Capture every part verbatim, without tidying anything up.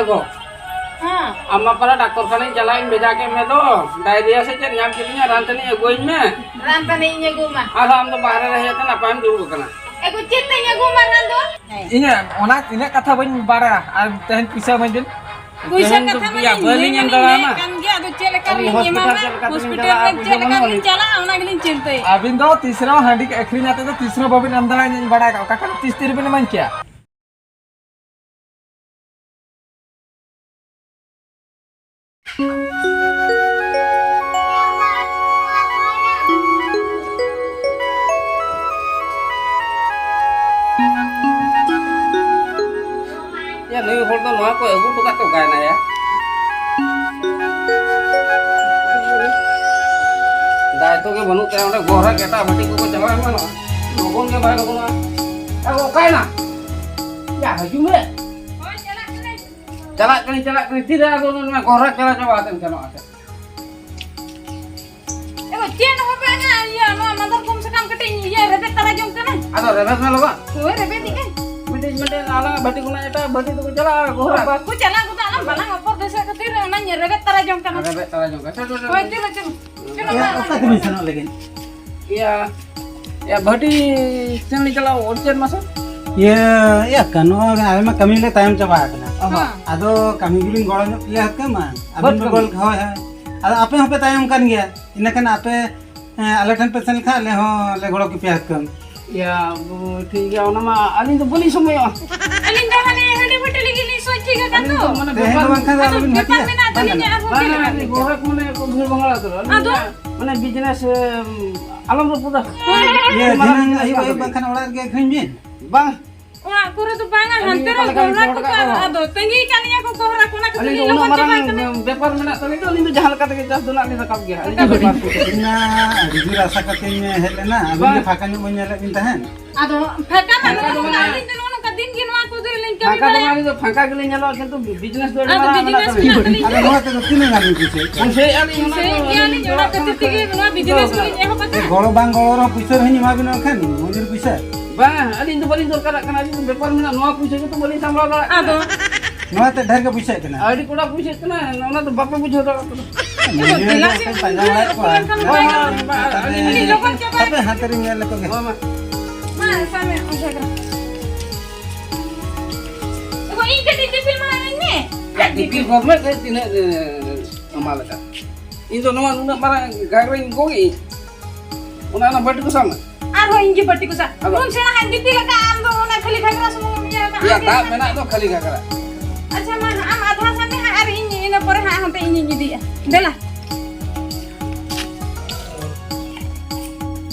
ᱜᱚ, ᱦᱮᱸ᱾ ᱟᱢ ᱢᱟ ᱯᱟᱞᱮ ᱰᱟᱠᱛᱚᱨ ᱠᱷᱟᱱᱟᱧ ᱪᱟᱞᱟᱜ ᱤᱧ ᱵᱷᱮᱡᱟ ᱠᱮᱫ ᱢᱮ ᱫᱚ᱾ ᱰᱟᱭᱨᱤᱭᱟ ᱥᱮ ᱪᱮᱫ ᱧᱟᱢ ᱠᱮᱫᱤᱧᱟ, ᱨᱟᱱ ᱛᱟᱹᱱᱤᱡ ᱟᱹᱜᱩᱣᱟᱹᱧ ᱢᱮ᱾ ᱨᱟᱱ ᱛᱟᱹᱱᱤᱡ ᱤᱧ ᱟᱹᱜᱩ ᱟᱢᱟ᱾ ᱟᱨᱦᱚᱸ ᱟᱢ ᱫᱚ ᱵᱟᱦᱨᱮ ᱨᱮ ᱦᱮᱡ ᱠᱟᱛᱮ ᱱᱟᱯᱟᱭᱮᱢ ᱫᱩᱲᱩᱵ ᱟᱠᱟᱱᱟ᱾ ᱮ ᱜᱚ, ᱪᱮᱫ ᱛᱮᱧ ᱟᱹᱜᱩ ᱟᱢᱟ ᱨᱟᱱ ᱫᱚ? ᱤᱧᱟᱹᱜ ᱚᱱᱟ ᱤᱱᱟᱹᱜ ᱠᱟᱛᱷᱟ ᱵᱟᱹᱧ ᱵᱟᱲᱟᱭᱟ᱾ ᱟᱨ ᱛᱮᱦᱮᱧ ᱯᱩᱭᱥᱟᱹ ᱤᱢᱟᱹᱧ ᱵᱤᱱ᱾ ᱯᱩᱭᱥᱟᱹ ᱛᱮᱦᱮᱧ ᱫᱚ ᱠᱟᱛᱷᱟ ᱢᱟ ᱤᱭᱟᱹ, ᱤᱧ ᱵᱟᱹᱞᱤᱧ ᱞᱟᱹᱭ ᱮᱢ ᱢᱟᱧ ᱫᱟᱲᱮᱭᱟᱢᱟ᱾ ᱞᱟᱹᱭᱮᱫ ᱠᱟᱱ ᱜᱮᱭᱟ, ᱟᱫᱚ ᱪᱮᱫ ᱞᱮᱠᱟ ᱟᱹᱞᱤᱧ ᱨᱤᱧ ᱮᱢᱟᱢᱟ? ᱦᱚᱥᱯᱤᱴᱟᱞ ᱪᱮᱫ ᱞᱮᱠᱟ ᱛᱮᱞᱤᱧ ᱦᱚᱥᱯᱤᱴᱟᱞ ᱪᱟᱞᱟᱜᱼᱟ, ᱨᱮ ᱯᱩᱭᱥᱟᱹ ᱪᱮᱫ ᱞᱮᱠᱟ ᱵᱟᱹᱱᱩᱜ ᱞᱤᱧ ᱟᱹᱞᱤᱧ᱾ ᱪᱟᱞᱟᱜᱼᱟ, ᱚᱱᱟ ᱜᱮᱞᱤᱧ ᱪᱤᱱᱛᱟᱹᱭᱮᱫ᱾ ᱟᱹᱵᱤᱱ ᱫᱚ ᱛᱤᱥ ᱨᱮᱦᱚᱸ ᱦᱟᱺᱰᱤ ᱟᱹᱠᱷᱨᱤᱧ ᱟᱛᱮ ᱫᱚ ᱛᱤᱥ ᱨᱮᱦᱚᱸ ᱵᱟᱹᱵᱤᱱ ᱮᱢ ᱫᱟᱲᱮᱭᱟᱧᱟ, ᱤᱧ ᱵᱟᱲᱟᱭ ᱠᱟᱜᱼᱟ᱾ ᱚᱠᱟ ᱠᱷᱚᱱ ᱛᱤᱥ ᱛᱤ ᱨᱮᱵᱤᱱ ᱤᱢᱟᱹᱧ ᱠᱮᱭᱟ? ᱭᱟ, ᱱᱩᱭ ᱦᱚᱲ ᱫᱚ ᱱᱚᱣᱟ ᱠᱚ ᱟᱹᱜᱩ ᱦᱚᱴᱚ ᱠᱟᱜ ᱛᱮ ᱚᱠᱟᱭᱮᱱᱟ ᱭᱟ? ᱫᱟᱭᱤᱛᱛᱚ ᱜᱮ ᱵᱟᱹᱱᱩᱜ ᱛᱟᱭᱟ, ᱚᱸᱰᱮ ᱜᱚᱦᱨᱟᱠ ᱮᱴᱟᱜ ᱵᱷᱟᱹᱴᱤ ᱠᱚᱠᱚ ᱪᱟᱞᱟᱣ ᱮᱢᱟᱱᱚᱜᱼᱟ᱾ ᱞᱚᱜᱚᱱ ᱜᱮ ᱵᱟᱭ ᱞᱚᱜᱚᱱᱚᱜᱼᱟ᱾ ᱮ, ᱚᱠᱟᱭᱮᱱᱟ? ᱭᱟ, ᱦᱤᱡᱩᱜ ᱢᱮ᱾ ᱦᱳᱭ, ᱪᱟᱞᱟᱜ ᱠᱟᱹᱱᱟᱹᱧ᱾ ᱪᱟᱞᱟᱜ ᱠᱟᱹᱱᱟᱹᱧ, ᱪᱟᱞᱟᱜ ᱠᱟᱹᱱᱟᱹᱧ᱾ ᱛᱤᱨᱮ ᱟᱫᱚ ᱱᱚᱣᱟ ᱜᱚᱦᱨᱟᱠ ᱪᱟᱞᱟᱣ ᱪᱟᱵᱟ ᱠᱟᱛᱮᱢ ᱥᱮᱱᱚᱜᱼᱟ ᱥᱮ? ᱮ ᱜᱚ, ᱪᱮᱫ ᱦᱚᱸ ᱵᱟᱝᱟ, ᱤᱭᱟᱹ, ᱱᱚᱣᱟ ᱢᱟᱫᱟᱨ ᱠᱚᱢ ᱥᱟᱠᱟᱢ ᱠᱟᱹᱴᱤᱡ ᱤᱧ, ᱤᱭᱟᱹ, ᱨᱮᱵᱮᱫ ᱛᱟᱨᱟ ᱡᱚᱝ ᱠᱟᱱᱟ᱾ ᱟᱫᱚ ᱨᱮᱵᱮᱫ ᱢᱮ ᱞᱚᱜᱚᱱ᱾ ᱦᱳᱭ, ᱨᱮᱵᱮᱫ ᱤᱧ᱾ ᱢᱤᱫᱴᱤᱡ, ᱢᱤᱫᱴᱤᱡ ᱟᱞᱟᱝ ᱵᱷᱟᱹᱴᱤ ᱠᱷᱚᱱᱟᱜ ᱮᱴᱟᱜ ᱵᱷᱟᱹᱴᱤ ᱫᱚᱠᱚ ᱪᱟᱞᱟᱜᱼᱟ, ᱜᱚᱦᱨᱟᱠ᱾ ᱵᱟᱠᱚ ᱪᱟᱞᱟᱜ ᱠᱚᱫᱚ, ᱟᱞᱟᱝ ᱵᱟᱞᱟᱝ ᱚᱯᱚᱨ ᱫᱤᱥᱟᱹ ᱠᱷᱟᱹᱛᱤᱨ ᱚᱱᱟᱧ ᱨᱮᱵᱮᱫ ᱛᱟᱨᱟ ᱡᱚᱝ ᱠᱟᱱᱟ᱾ ᱨᱮᱵᱮᱫ ᱛᱟᱨᱟ ᱡᱚᱝ ᱠᱟᱱᱟ᱾ ᱪᱚᱞ, ᱪᱚᱞ, ᱪᱚᱞ᱾ ᱦᱳᱭ, ᱪᱚᱞᱚ, ᱪᱚᱞᱚ᱾ ᱪᱚᱞᱚ, ᱮᱭᱟ, ᱵᱟᱞᱟᱝ ᱚᱠᱟ ᱛᱮᱵᱤᱱ ᱥᱮᱱᱚᱜ ᱞᱟᱹᱜᱤᱫ? ᱤᱭᱟᱹ, ᱤᱭᱟᱹ, ᱵᱷᱟᱹᱴᱤ ᱥᱮᱱ ᱞᱮ ᱪᱟᱞᱟᱜᱼᱟ, ᱚᱨᱪᱮᱫ ᱢᱟᱥᱮ? ᱤᱭᱟᱹ, ᱤᱭᱟᱹ, ᱠᱟᱹᱱᱩ, ᱟᱞᱮ ᱢᱟ ᱠᱟᱹᱢᱤ ᱞᱮ ᱛᱟᱭᱚᱢ ᱪᱟᱵᱟ ᱟᱠᱟᱱᱟ᱾ ᱦᱚᱸ᱾ ᱟᱫᱚ ᱠᱟᱹᱢᱤ ᱜᱮᱞᱤᱧ ᱜᱚᱲᱚ ᱧᱚᱜ ᱯᱮᱭᱟ, ᱦᱟᱹᱠᱟᱹ ᱢᱟ᱾ ᱟᱹᱵᱤᱱ ᱵᱟᱹᱫᱽ ᱵᱮᱜᱚᱨ, ᱠᱟᱹᱢᱤ? ᱦᱳᱭ, ᱦᱳᱭ᱾ ᱟᱫᱚ ᱟᱯᱮ ᱦᱚᱸᱯᱮ ᱛᱟᱭᱚᱢ ᱠᱟᱱ ᱜᱮᱭᱟ᱾ ᱤᱱᱟᱹ ᱠᱷᱟᱱ ᱟᱯᱮ, ᱦᱮᱸ, ᱟᱞᱮ ᱴᱷᱮᱱ ᱯᱮ ᱥᱮᱱ ᱞᱮᱠᱷᱟᱱ ᱟᱞᱮ ᱦᱚᱸ ᱞᱮ ᱜᱚᱲᱚ ᱠᱮᱯᱮᱭᱟ ᱦᱟᱹᱠᱟᱹᱢ᱾ ᱤᱭᱟᱹ, ᱵᱩ-, ᱴᱷᱤᱠ ᱜᱮᱭᱟ, ᱚᱱᱟ ᱢᱟ ᱟᱹᱞᱤᱧ ᱫᱚ ᱵᱟᱹᱞᱤᱧ ᱥᱚᱢᱚᱭᱚᱜᱼᱟ᱾ ᱟᱹᱞᱤᱧ ᱫᱚ ᱦᱟᱱᱮ ᱦᱟᱺᱰᱤ ᱵᱷᱟᱹᱴᱤ ᱞᱟᱹᱜᱤᱫ ᱞᱤᱧ ᱥᱚᱡᱷᱮ ᱟᱠᱟᱱ ᱟᱹᱞᱤᱧ ᱫᱚ᱾ ᱫᱚ ᱢᱟᱱᱮ ᱛᱮᱦᱮᱧ ᱵᱮᱯᱟᱨ ᱫᱚ ᱵᱟᱝᱠᱷᱟᱱ ᱫᱚ ᱟᱫᱚ ᱟᱞᱚᱵᱤᱱ ᱵᱮᱯᱟᱨ ᱵᱷᱟᱹᱴᱤᱭᱟ᱾ ᱢᱮᱱᱟᱜ ᱵᱟᱝ ᱛᱟᱹᱞᱤᱧᱟ ᱜᱟᱱᱚᱜᱼᱟ᱾ ᱟᱨᱦᱚᱸ ᱵᱟᱝ ᱪᱮᱫ ᱞᱮᱠᱟ? ᱜᱟᱱᱚᱜᱼᱟ, ᱜᱚᱦᱨᱟᱠ ᱢᱟᱱᱮ ᱠᱚ ᱵᱷᱤᱲ ᱵᱷᱟᱲᱟ ᱩᱛᱟᱹᱨᱚᱜᱼᱟ᱾ ᱟᱹᱞᱤᱧ ᱟᱫᱚ? ᱫᱚ ᱢᱟᱱᱮ business, ᱮᱢ, ᱟᱞᱚᱢ ᱨᱟᱹᱯᱩᱫᱟ᱾ ᱦᱳᱭ᱾ ᱤᱭᱟᱹ, ᱢᱟᱨᱟᱝ ᱫᱷᱤᱱᱟᱹᱝ ᱢᱮᱱᱟᱜ ᱟᱹᱭᱩᱵ ᱟᱹᱭᱩᱵ ᱠᱟᱫᱟ᱾ ᱵᱟᱝᱠᱷᱟᱱ ᱚᱲᱟᱜ ᱨᱮᱜᱮ ᱟᱹᱠᱷᱨᱤᱧ ᱵᱤᱱ᱾ ᱵᱟᱝ᱾ ᱚᱲᱟᱜ ᱠᱚᱨᱮ ᱫᱚ ᱵᱟᱝᱟ, ᱟᱹᱞᱤᱧ ᱦᱟᱱᱛᱮ ᱚᱠᱟ ᱨᱮ ᱞᱮᱠᱟ ᱞᱤᱧ ᱜᱚᱦᱨᱟᱠ ᱨᱚᱲ ᱠᱚᱠᱚ ᱠᱟᱜ ᱟᱨ-, ᱠᱚᱣᱟ? ᱟᱫᱚ ᱛᱟᱺᱜᱤ ᱠᱟᱜ ᱞᱤᱧᱟ ᱠᱚ ᱜᱚᱦᱨᱟᱠ, ᱚᱱᱟ ᱠᱷᱟᱹᱛᱤᱨ ᱟᱹᱞᱤᱧ ᱫᱚ ᱞᱤᱧ ᱩᱱᱟᱹᱜ ᱞᱚᱜᱚᱱ ᱢᱟᱨᱟᱝ ᱪᱟᱵᱟᱜ ᱠᱟᱱᱟ᱾ ᱵᱮᱯᱟᱨ ᱢᱮᱱᱟᱜ ᱛᱟᱹᱞᱤᱧ ᱫᱚ, ᱟᱹᱞᱤᱧ ᱫᱚ ᱡᱟᱦᱟᱸ ᱞᱮᱠᱟ ᱛᱮᱜᱮ ᱪᱟᱥ ᱫᱚ ᱱᱟᱜ ᱞᱤᱧ ᱨᱟᱠᱟᱵ ᱜᱮᱭᱟ᱾ ᱟᱹᱞᱤᱧ ᱫᱚ ᱨᱟᱠᱟᱵ ᱵᱮᱯᱟᱨ ᱠᱚ᱾ ᱤᱧ ᱢᱟ ᱟᱹᱰᱤ ᱡᱳᱨ ᱟᱥᱟ ᱠᱟᱛᱮᱧ ᱦᱮᱡ ᱞᱮᱱᱟ, ᱟᱹᱵᱤᱱ ᱜᱮ ᱵᱟᱝ᱾ ᱯᱷᱟᱸᱠᱟ ᱧᱚᱜ ᱵᱟᱹᱧ ᱧᱮᱞᱮᱫ ᱵᱤᱱ ᱛᱟᱦᱮᱸᱫ᱾ ᱟᱫᱚ ᱯᱷᱟᱸᱠᱟ ᱢᱟ ᱯᱷᱟᱸᱠᱟ ᱫᱚ ᱵᱟᱹᱱᱩᱜ ᱵᱟᱝ᱾ ᱟᱹᱞᱤᱧ ᱫᱚ ᱱᱚᱜᱼᱚ ᱱᱚᱝᱠᱟ ᱫᱤᱱ ᱜᱮ ᱱᱚᱣᱟ ᱠᱚᱜᱮ ᱞᱤᱧ ᱠᱟᱹᱢᱤ ᱯᱷᱟᱸᱠᱟ ᱫᱚ ᱵᱟᱲᱟᱭᱟ᱾ ᱵᱟᱝ, ᱟᱹᱞᱤᱧ ᱫᱚ ᱯᱷᱟᱸᱠᱟ ᱜᱮᱞᱤᱧ ᱧᱮᱞᱚᱜᱼᱟ, ᱠᱤᱱᱛᱩ business ᱫᱚ ᱟᱹᱰᱤ ᱟᱫᱚ ᱢᱟᱨᱟᱝ ᱢᱮᱱᱟᱜ business ᱛᱟᱹᱞᱤᱧᱟ᱾ ᱢᱮᱱᱟᱜ ᱛᱟᱹᱞᱤᱧᱟ᱾ ᱟᱫᱚ ᱱᱚᱣᱟ ᱛᱮᱫᱚ ᱛᱤᱱᱟᱹᱜ ᱜᱟᱱ ᱵᱤᱱ ᱯᱩᱭᱥᱟᱹᱭᱮᱫ ᱛᱮ? ᱯᱩᱭᱥᱟᱹᱭᱮᱫ ᱜᱮᱭᱟᱞᱤᱧ, ᱚᱱᱟ ᱠᱷᱟᱹᱛᱤᱨ ᱛᱮᱜᱮ ᱱᱚᱣᱟ business ᱫᱚᱞᱤᱧ ᱮᱦᱚᱵ ᱟᱠᱟᱫᱟ᱾ ᱜᱚᱲᱚ ᱵᱟᱝ ᱜᱚᱲᱚ ᱨᱮᱦᱚᱸ ᱯᱩᱭᱥᱟᱹ ᱨᱮᱦᱚᱸᱧ ᱮᱢᱟ ᱵᱤᱱᱟ ᱠᱷᱟᱱ, ᱢᱚᱡᱩᱨ ᱯᱩᱭᱥᱟᱹ᱾ ᱵᱟᱝ, ᱟᱹᱞᱤᱧ ᱫᱚ ᱵᱟᱹᱞᱤᱧ ᱫᱚᱨᱠᱟᱨᱟᱜ ᱠᱟᱱᱟ, ᱟᱹᱞᱤᱧ ᱫᱚ ᱵᱮᱯᱟᱨ ᱢᱮᱱᱟᱜᱼᱟ, ᱱᱚᱣᱟ ᱯᱩᱭᱥᱟᱹ ᱜᱮᱛᱚ ᱵᱟᱹᱞᱤᱧ ᱥᱟᱢᱵᱲᱟᱣ ᱫᱟᱲᱮᱭᱟᱜ ᱟᱫᱚ ᱠᱟᱱᱟ᱾ ᱱᱚᱣᱟ ᱛᱮ ᱰᱷᱮᱨ ᱜᱮ ᱵᱩᱡᱷᱟᱹᱜ ᱠᱟᱱᱟ᱾ ᱟᱹᱰᱤ ᱠᱚᱲᱟ ᱵᱩᱡᱷᱟᱹᱜ ᱠᱟᱱᱟ, ᱚᱱᱟ ᱫᱚ ᱵᱟᱯᱮ ᱵᱩᱡᱷᱟᱹᱣ ᱫᱟᱲᱮᱭᱟᱜ ᱠᱟᱱᱟ᱾ ᱱᱤᱭᱟᱹ ᱫᱮᱞᱟ ᱜᱮ ᱥᱮ, ᱯᱟᱸᱡᱟ ᱵᱟᱲᱟᱭᱮᱫ ᱠᱚᱣᱟ᱾ ᱦᱳᱭ, ᱦᱳᱭ, ᱦᱳᱭ, ᱟᱹᱰᱤ ᱞᱚᱜᱚᱱ ᱪᱟᱵᱟᱭ ᱦᱟᱯᱮ ᱦᱟᱱᱛᱮ ᱨᱤᱧ ᱧᱮᱞ ᱞᱮᱠᱚ ᱜᱮ᱾ ᱦᱳᱭ, ᱢᱟ᱾ ᱢᱟ, ᱥᱟᱵ ᱢᱮ, ᱚᱡᱷᱟ ᱜᱮ᱾ ᱮ ᱜᱚ, ᱤᱧ ᱠᱟᱹᱴᱤᱡ ᱫᱤᱯᱤᱞ ᱢᱟᱲᱟᱝ ᱟᱹᱧ ᱢᱮ᱾ ᱫᱤᱯᱤᱞ ᱜᱚᱫ ᱢᱮ, ᱛᱤᱱᱟᱹᱜ, ᱮ, ᱦᱟᱢᱟᱞ ᱟᱠᱟᱱ᱾ ᱤᱧ ᱫᱚ ᱱᱚᱣᱟ ᱱᱩᱱᱟᱹᱜ ᱢᱟᱨᱟᱝ ᱜᱷᱟᱜᱽᱨᱟᱧ ᱜᱚᱜ ᱤᱧ, ᱚᱱᱟ, ᱚᱱᱟ ᱵᱟᱹᱴᱤ ᱠᱚ ᱥᱟᱵ ᱢᱮ᱾ ᱟᱨᱦᱚᱸ ᱤᱧ ᱜᱮ ᱵᱟᱹᱴᱤ ᱠᱚ ᱥᱟᱵ᱾ ᱟᱫᱚ ᱱᱩᱱ ᱥᱮᱬᱟ ᱦᱟᱸᱜ ᱫᱤᱯᱤᱞ ᱟᱠᱟᱫ, ᱟᱢ ᱫᱚ ᱚᱱᱟ ᱠᱷᱟᱹᱞᱤ ᱜᱷᱟᱜᱽᱨᱟ ᱥᱩᱢᱩᱝ ᱮᱢ ᱤᱭᱟᱹ ᱟᱠᱟᱫ᱾ ᱭᱟ, ᱟᱢ ᱫᱟᱜ ᱜᱮ ᱢᱮᱱᱟᱜ ᱫᱚ ᱠᱷᱟᱹᱞᱤ ᱜᱷᱟᱜᱽᱨᱟ᱾ ᱟᱪᱪᱷᱟ, ᱢᱟ ᱟᱢ ᱟᱫᱷᱟ ᱥᱟᱵ ᱢᱮ ᱦᱟᱸᱜ, ᱟᱨ ᱤᱧ ᱤᱱᱟᱹ ᱯᱚᱨᱮ ᱦᱟᱸᱜ ᱦᱟᱱᱛᱮ ᱤᱧᱤᱧ ᱤᱫᱤᱭᱟ᱾ ᱫᱮᱞᱟ᱾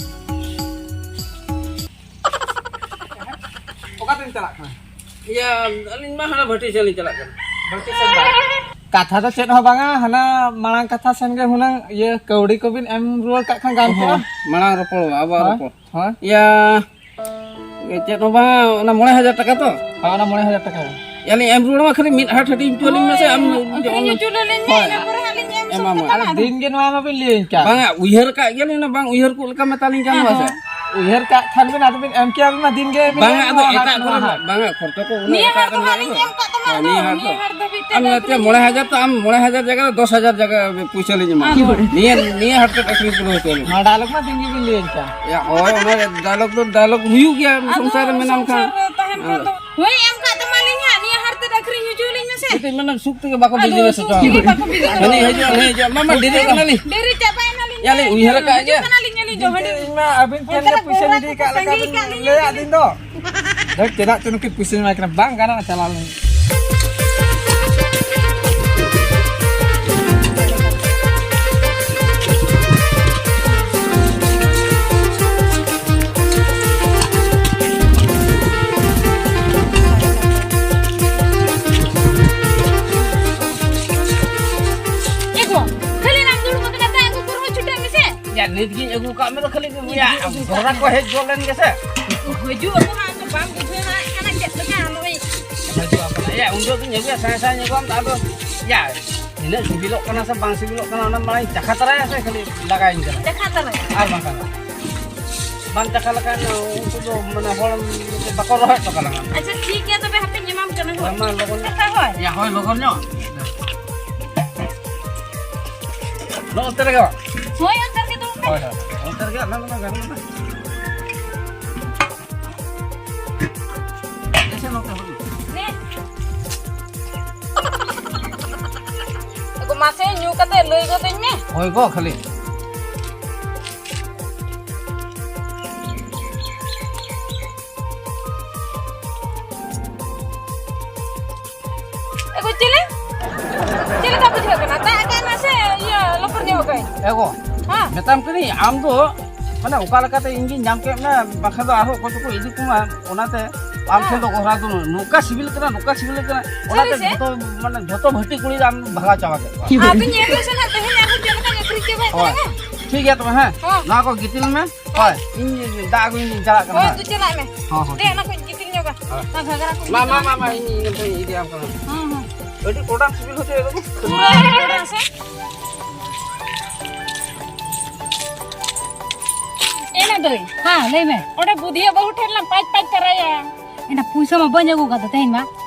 ᱚᱠᱟᱛᱮᱢ ᱪᱟᱞᱟᱜ ᱠᱟᱱᱟ? ᱤᱭᱟᱹ, ᱟᱹᱞᱤᱧ ᱢᱟ ᱦᱟᱱᱟ ᱵᱷᱟᱹᱴᱤ ᱥᱮᱱ ᱞᱤᱧ ᱪᱟᱞᱟᱜ ᱠᱟᱱᱟ᱾ ᱵᱷᱟᱹᱴᱤ ᱥᱮᱱ ᱫᱚ? ᱠᱟᱛᱷᱟ ᱫᱚ ᱪᱮᱫ ᱦᱚᱸ ᱵᱟᱝᱟ, ᱦᱟᱱᱟ ᱢᱟᱲᱟᱝ ᱠᱟᱛᱷᱟ ᱥᱮᱱ ᱜᱮ ᱦᱩᱱᱟᱹᱝ, ᱤᱭᱟᱹ, ᱠᱟᱹᱣᱰᱤ ᱠᱚᱵᱤᱱ ᱮᱢ ᱨᱩᱣᱟᱹᱲ ᱠᱟᱜ ᱠᱷᱟᱱ ᱜᱟᱱ ᱠᱚᱜᱼᱟ᱾ ᱦᱳᱭ, ᱢᱟᱲᱟᱝ ᱨᱚᱯᱚᱲ ᱦᱩᱭᱩᱜᱼᱟ, ᱟᱵᱚᱣᱟᱜ ᱦᱳᱭ, ᱨᱚᱯᱚᱲ᱾ ᱦᱳᱭ᱾ ᱤᱭᱟᱹ, ᱪᱮᱫ ᱦᱚᱸ ᱵᱟᱝ, ᱚᱱᱟ ᱢᱚᱬᱮ ᱦᱟᱡᱟᱨ ᱴᱟᱠᱟ ᱛᱚ? ᱦᱳᱭ, ᱚᱱᱟ ᱢᱚᱬᱮ ᱦᱟᱡᱟᱨ ᱴᱟᱠᱟ ᱜᱮ᱾ ᱭᱟᱞᱤᱧ ᱮᱢ ᱨᱩᱣᱟᱹᱲ ᱢᱟ, ᱠᱷᱟᱹᱞᱤ ᱢᱤᱫ ᱦᱟᱴ ᱦᱟᱹᱴᱤᱧ ᱦᱚᱪᱚ ᱟᱹᱞᱤᱧ ᱢᱮᱥᱮ, ᱟᱢ ᱦᱳᱭ, ᱡᱚᱠᱷᱚᱱ ᱟᱹᱠᱷᱨᱤᱧ ᱦᱚᱪᱚ ᱞᱮᱱ ᱜᱮ, ᱦᱳᱭ᱾ ᱤᱱᱟᱹ ᱯᱚᱨᱮ ᱦᱟᱸᱜ ᱞᱤᱧ ᱮᱢ ᱥᱟᱹᱛ ᱮᱢᱟᱢᱟ᱾ ᱠᱟᱛᱟᱢᱟ᱾ ᱟᱨ ᱫᱤᱱ ᱜᱮ ᱱᱚᱣᱟ ᱢᱟᱵᱤᱱ ᱞᱟᱹᱭᱟᱹᱧ ᱠᱟᱱ᱾ ᱵᱟᱝᱟ, ᱩᱭᱦᱟᱹᱨ ᱠᱟᱜ ᱜᱮᱭᱟᱞᱤᱧ, ᱚᱱᱟ ᱵᱟᱝ ᱩᱭᱦᱟᱹᱨ ᱠᱚᱜ ᱞᱮᱠᱟ ᱢᱮᱛᱟᱞᱤᱧ ᱠᱟᱱ ᱦᱮᱸ, ᱱᱚᱣᱟ ᱥᱮ᱾ ᱦᱮᱸ᱾ ᱩᱭᱦᱟᱹᱨ ᱠᱟᱜ ᱠᱷᱟᱱ ᱵᱤᱱ ᱟᱫᱚ ᱵᱤᱱ ᱮᱢ ᱠᱮᱭᱟ ᱵᱤᱱ ᱫᱤᱱ ᱜᱮ ᱵᱤᱱ ᱵᱟᱝᱟ, ᱮᱢ ᱟᱫᱚ ᱱᱚᱣᱟ ᱮᱴᱟᱜ ᱦᱟᱴ, ᱠᱚᱨᱮ ᱱᱚᱣᱟ ᱫᱚ, ᱦᱟᱴ᱾ ᱵᱟᱝᱟ, ᱠᱷᱚᱨᱪᱟ ᱠᱚ ᱩᱱᱟᱹᱜ ᱱᱤᱭᱟᱹ ᱮᱴᱟᱜ ᱦᱟᱴ ᱫᱚ ᱨᱮ ᱦᱟᱸᱜ ᱢᱮᱱᱟᱜ ᱞᱤᱧ ᱜᱮᱫᱚ᱾ ᱮᱢ ᱠᱟᱜ ᱛᱟᱢᱟ, ᱦᱳᱭ, ᱟᱫᱚ ᱱᱤᱭᱟᱹ ᱦᱟᱴ ᱱᱤᱭᱟᱹ ᱫᱚ᱾ ᱦᱟᱴ ᱫᱷᱟᱹᱵᱤᱡ ᱛᱮ ᱟᱢ ᱫᱚ ᱱᱚᱛᱮ ᱟᱹᱠᱷᱨᱤᱧ ᱢᱚᱬᱮ ᱦᱟᱡᱟᱨ ᱛᱚ, ᱟᱢ ᱢᱚᱬᱮ ᱦᱟᱡᱟᱨ ᱡᱟᱭᱜᱟ ᱨᱮ ᱫᱚᱥ ᱦᱟᱡᱟᱨ ᱡᱟᱭᱜᱟ ᱯᱩᱭᱥᱟᱹ ᱞᱤᱧ ᱮᱢᱟ᱾ ᱟᱫᱚ ᱱᱤᱭᱟᱹ, ᱱᱤᱭᱟᱹ ᱦᱟᱴ ᱨᱮ ᱟᱹᱠᱷᱨᱤᱧ ᱯᱩᱨᱟᱹᱣ ᱦᱚᱪᱚ ᱞᱤᱧ᱾ ᱱᱚᱣᱟ ᱰᱟᱭᱞᱚᱜ ᱢᱟ ᱫᱤᱱ ᱜᱮᱵᱤᱱ ᱞᱟᱹᱭᱮᱫ ᱠᱟᱱ᱾ ᱭᱟ, ᱦᱳᱭ, ᱚᱱᱟ ᱰᱟᱭᱞᱚᱜ ᱫᱚ ᱰᱟᱭᱞᱚᱜ ᱦᱩᱭᱩᱜ ᱜᱮᱭᱟ, ᱟᱫᱚ ᱥᱚᱝᱥᱟᱨ ᱨᱮ ᱢᱮᱱᱟᱢ ᱠᱷᱟᱱ᱾ ᱥᱚᱝᱥᱟᱨ ᱨᱮ ᱛᱟᱦᱮᱱ ᱠᱷᱟᱱ ᱫᱚ᱾ ᱦᱳᱭ, ᱮᱢ ᱠᱟᱜ ᱛᱟᱢᱟᱞᱤᱧ ᱦᱟᱸᱜ, ᱱᱤᱭᱟᱹ ᱦᱟᱴ ᱛᱮᱫ ᱟᱹᱠᱷᱨᱤᱧ ᱦᱚᱪᱚ ᱞᱤᱧ ᱢᱮᱥᱮ᱾ ᱢᱤᱫᱴᱤᱡ ᱢᱮᱱᱟᱢ ᱥᱩᱠ ᱛᱮᱜᱮ ᱵᱟᱠᱚ ᱟᱫᱚ ᱵᱤᱡᱽᱱᱮᱥ ᱥᱩᱠ ᱦᱚᱪᱚ ᱛᱮᱜᱮ ᱟᱢᱟ᱾ ᱵᱟᱠᱚ ᱵᱤᱡᱽᱱᱮᱥ ᱦᱟᱹᱱᱤ ᱦᱚᱪᱚ ᱦᱤᱡᱩᱜ, ᱦᱟᱹᱱᱤ ᱦᱤᱡᱩᱜ, ᱢᱟ, ᱢᱟ, ᱰᱮᱨᱤ ᱠᱟᱱᱟᱞᱤᱧ᱾ ᱰᱮᱨᱤ ᱪᱟᱵᱟᱭᱮᱱᱟᱞᱤᱧ᱾ ᱭᱟᱞᱤᱧ ᱩᱭᱦᱟᱹᱨ ᱟᱠᱟᱫ ᱦᱤᱡᱩᱜ ᱜᱮᱭᱟ᱾ ᱠᱟᱱᱟᱞᱤᱧ, ᱟᱹᱞᱤᱧ ᱫᱚ ᱦᱟᱸᱰᱮ᱾ ᱤᱧ ᱢᱟ ᱟᱹᱵᱤᱱ ᱴᱷᱮᱱ ᱚᱱᱛᱮ ᱜᱮ ᱨᱮ ᱯᱩᱭᱥᱟᱹ ᱜᱚᱲᱟ ᱤᱫᱤ ᱠᱚᱠᱚ ᱠᱟᱜ ᱞᱮᱠᱟ ᱛᱟᱺᱜᱤ ᱵᱤᱱ ᱠᱟᱜ ᱞᱤᱧᱟ᱾ ᱞᱟᱹᱭᱟᱫ ᱞᱤᱧ ᱫᱚ᱾ ᱫᱷᱟᱹᱴ, ᱪᱮᱫᱟᱜ ᱪᱚ ᱱᱩᱠᱤᱱ ᱯᱩᱭᱥᱟᱹᱧ ᱮᱢᱟᱭ ᱠᱟᱱᱟ, ᱵᱟᱝ ᱜᱟᱱᱚᱜᱼᱟ, ᱪᱟᱞᱟᱣ ᱞᱮᱱ᱾ ᱮ ᱜᱚ, ᱠᱷᱟᱹᱞᱤ ᱱᱟᱢ ᱫᱩᱲᱩᱵ ᱟᱠᱟᱱᱟ, ᱫᱟᱜ ᱟᱹᱜᱩ ᱠᱚᱨᱮ ᱦᱚᱸ ᱪᱷᱩᱴᱟᱹᱜ ᱢᱮᱥᱮ᱾ ᱭᱟ, ᱱᱤᱛ ᱜᱤᱧ ᱟᱹᱜᱩ ᱠᱟᱜ ᱢᱮ ᱫᱚ ᱠᱷᱟᱹᱞᱤ, ᱭᱟ, ᱜᱷᱚᱨᱟ ᱠᱚ ᱦᱮᱡ ᱜᱚᱫ ᱞᱮᱱ ᱜᱮᱥᱮ᱾ ᱦᱤᱡᱩᱜ ᱟᱠᱚ ᱦᱟᱸᱜ, ᱟᱢ ᱫᱚ ᱵᱟᱢ ᱵᱩᱡᱷᱟᱹᱣ ᱫᱟᱲᱮᱭᱟᱜ ᱠᱟᱱᱟ ᱪᱮᱫ ᱞᱮᱠᱟ ᱱᱚᱜᱼᱚᱭ᱾ ᱦᱤᱡᱩᱜ ᱟᱠᱚ ᱱᱟᱜ᱾ ᱭᱟ, ᱩᱱ ᱡᱚᱦᱚᱜ ᱫᱚᱧ ᱟᱹᱜᱩᱭᱟ, ᱥᱟᱭ ᱥᱟᱭ ᱧᱚᱜ ᱟᱢ ᱫᱚ ᱟᱫᱚ, ᱭᱟ, ᱛᱤᱱᱟᱹᱜ ᱥᱤᱵᱤᱞᱚᱜ ᱠᱟᱱᱟ ᱥᱮ ᱵᱟᱝ ᱥᱤᱵᱤᱞᱚᱜ ᱠᱟᱱᱟ, ᱚᱱᱟ ᱢᱟᱲᱟᱝ ᱪᱟᱠᱷᱟ ᱛᱟᱨᱟᱭᱟ ᱥᱮ ᱠᱷᱟᱹᱞᱤ ᱞᱟᱜᱟᱭᱤᱧ ᱠᱟᱱᱟ᱾ ᱪᱟᱠᱷᱟ ᱛᱟᱨᱟᱭᱟ᱾ ᱟᱨ ᱵᱟᱝᱠᱷᱟᱱ ᱫᱚ᱾ ᱵᱟᱝ ᱪᱟᱠᱷᱟ ᱞᱮᱠᱷᱟᱱ ᱩᱱᱠᱩ ᱫᱚ ᱢᱟᱱᱮ ᱦᱚᱲ ᱵᱟᱠᱚ ᱨᱚᱦᱚᱭ ᱦᱚᱪᱚ ᱠᱟᱞᱟᱝᱟ᱾ ᱟᱪᱪᱷᱟ, ᱴᱷᱤᱠ ᱜᱮᱭᱟ, ᱛᱚᱵᱮ ᱦᱟᱯᱮᱧ ᱮᱢᱟᱢ ᱠᱟᱱᱟ᱾ ᱦᱳᱭ, ᱢᱟ ᱞᱚᱜᱚᱱ ᱧᱚᱜ᱾ ᱦᱳᱭ᱾ ᱭᱟ, ᱦᱳᱭ, ᱞᱚᱜᱚᱱ ᱧᱚᱜ᱾ ᱱᱚᱜᱼᱚ ᱱᱚᱛᱮ ᱨᱮᱜᱮ᱾ ᱦᱳᱭ, ᱚᱱᱛᱮ ᱨᱮᱜᱮ ᱫᱩᱲᱩᱵ ᱯᱮ᱾ ᱦᱳᱭ, ᱦᱳᱭ᱾ ᱚᱱᱛᱮ ᱨᱮᱜᱮ, ᱟᱞᱟᱝ ᱫᱚᱞᱟᱝ ᱜᱟᱱᱚᱜᱼᱟ᱾ ᱟᱪᱪᱷᱟ, ᱱᱚᱛᱮ ᱦᱩᱭᱩᱜ᱾ ᱱᱮ᱾ ᱜᱚ, ᱢᱟᱥᱮ ᱧᱩ ᱠᱟᱛᱮ ᱞᱟᱹᱭ ᱜᱚᱫᱟᱹᱧ ᱢᱮ᱾ ᱦᱳᱭ ᱜᱚ, ᱠᱷᱟᱹᱞᱤ᱾ ᱮ ᱜᱚ, ᱪᱤᱞᱤ? ᱪᱮᱫ ᱞᱮᱠᱟ ᱵᱩᱡᱷᱟᱹᱜ ᱠᱟᱱᱟ? ᱫᱟᱜ ᱠᱟᱜ ᱱᱟ ᱥᱮ ᱤᱭᱟᱹ, ᱞᱚᱯᱚᱨ ᱧᱚᱜ ᱠᱟᱜ? ᱮ ᱜᱚ, ᱦᱮᱸ᱾ ᱢᱮᱛᱟᱢ ᱠᱟᱹᱱᱟᱹᱧ, ᱟᱢ ᱫᱚ ᱢᱟᱱᱮ ᱚᱠᱟ ᱞᱮᱠᱟᱛᱮ ᱤᱧ ᱜᱤᱧ ᱧᱟᱢ ᱠᱮᱫ ᱢᱮ, ᱵᱟᱠᱷᱟᱱ ᱫᱚ ᱟᱨᱦᱚᱸ ᱚᱠᱚᱭ ᱪᱚᱠᱚ ᱤᱫᱤ ᱠᱚᱢᱟ, ᱚᱱᱟᱛᱮ ᱟᱢ ᱴᱷᱮᱱ ᱫᱚ ᱜᱚᱦᱨᱟ ᱫᱚ ᱱᱚᱝᱠᱟ ᱥᱤᱵᱤᱞ ᱠᱟᱱᱟ, ᱱᱚᱝᱠᱟ ᱥᱤᱵᱤᱞ ᱠᱟᱱᱟ, ᱚᱱᱟᱛᱮ ᱥᱟᱹᱨᱤ ᱥᱮ? ᱡᱷᱚᱛᱚ ᱢᱟᱱᱮ ᱡᱷᱚᱛᱚ ᱵᱷᱟᱹᱴᱤ ᱠᱩᱲᱤ ᱟᱢ ᱵᱷᱟᱜᱟᱣ ᱪᱟᱵᱟ ᱠᱮᱫ ᱠᱚᱣᱟ᱾ ᱟᱫᱚ ᱧᱮᱞ ᱢᱮᱥᱮ ᱱᱟᱜ ᱛᱮᱦᱮᱧ ᱟᱨᱦᱚᱸ ᱪᱮᱫ ᱞᱮᱠᱟᱧ ᱟᱹᱠᱷᱨᱤᱧ ᱪᱟᱵᱟᱭᱮᱫ ᱦᱳᱭ᱾ ᱛᱟᱞᱟᱝᱟ᱾ ᱴᱷᱤᱠ ᱜᱮᱭᱟ ᱛᱚᱵᱮ, ᱦᱮᱸ? ᱦᱮᱸ᱾ ᱱᱚᱣᱟ ᱠᱚ ᱜᱤᱛᱤᱞ ᱢᱮ᱾ ᱦᱳᱭ, ᱤᱧ ᱫᱟᱜ ᱟᱹᱜᱩᱧ ᱪᱟᱞᱟᱜ ᱠᱟᱱᱟ᱾ ᱦᱳᱭ, ᱦᱮᱸ᱾ ᱫᱩ ᱪᱟᱞᱟᱜ ᱢᱮ᱾ ᱦᱚᱸ, ᱦᱚᱸ, ᱫᱮ, ᱴᱷᱤᱠ ᱚᱱᱟ ᱜᱮᱭᱟ᱾ ᱠᱚᱧ ᱜᱤᱛᱤᱞ ᱧᱚᱜᱟ᱾ ᱦᱮᱸ᱾ ᱚᱱᱟ ᱜᱷᱟᱜᱽᱨᱟ ᱠᱚᱧ ᱢᱟ, ᱢᱟ, ᱜᱤᱛᱤᱞ ᱢᱟ, ᱧᱚᱜᱟ᱾ ᱢᱟ, ᱤᱧ, ᱤᱧ ᱱᱚᱛᱮᱧ ᱤᱫᱤᱭᱟᱢ ᱠᱟᱱᱟ᱾ ᱦᱚᱸ, ᱦᱚᱸ᱾ ᱟᱹᱰᱤ ᱴᱚᱰᱟᱝ ᱥᱤᱵᱤᱞ ᱦᱚᱪᱚᱭᱮᱫ ᱫᱚ᱾ ᱯᱩᱨᱟᱹ ᱴᱚᱰᱟᱝ ᱥᱮ? ᱮᱱᱟ ᱫᱟᱹᱭ᱾ ᱦᱮᱸ, ᱞᱟᱹᱭ ᱢᱮ᱾ ᱚᱸᱰᱮ ᱵᱩᱫᱷᱤᱭᱟᱹ ᱵᱟᱹᱦᱩ ᱴᱷᱮᱱ ᱞᱟᱝ ᱯᱟᱸᱪ ᱯᱟᱸᱪ ᱛᱟᱨᱟᱭᱟ᱾ ᱮᱱᱟ ᱯᱩᱭᱥᱟᱹ ᱢᱟ ᱵᱟᱹᱧ ᱟᱹᱜᱩ ᱟᱠᱟᱫ ᱫᱚ ᱛᱮᱦᱮᱧ ᱢᱟ᱾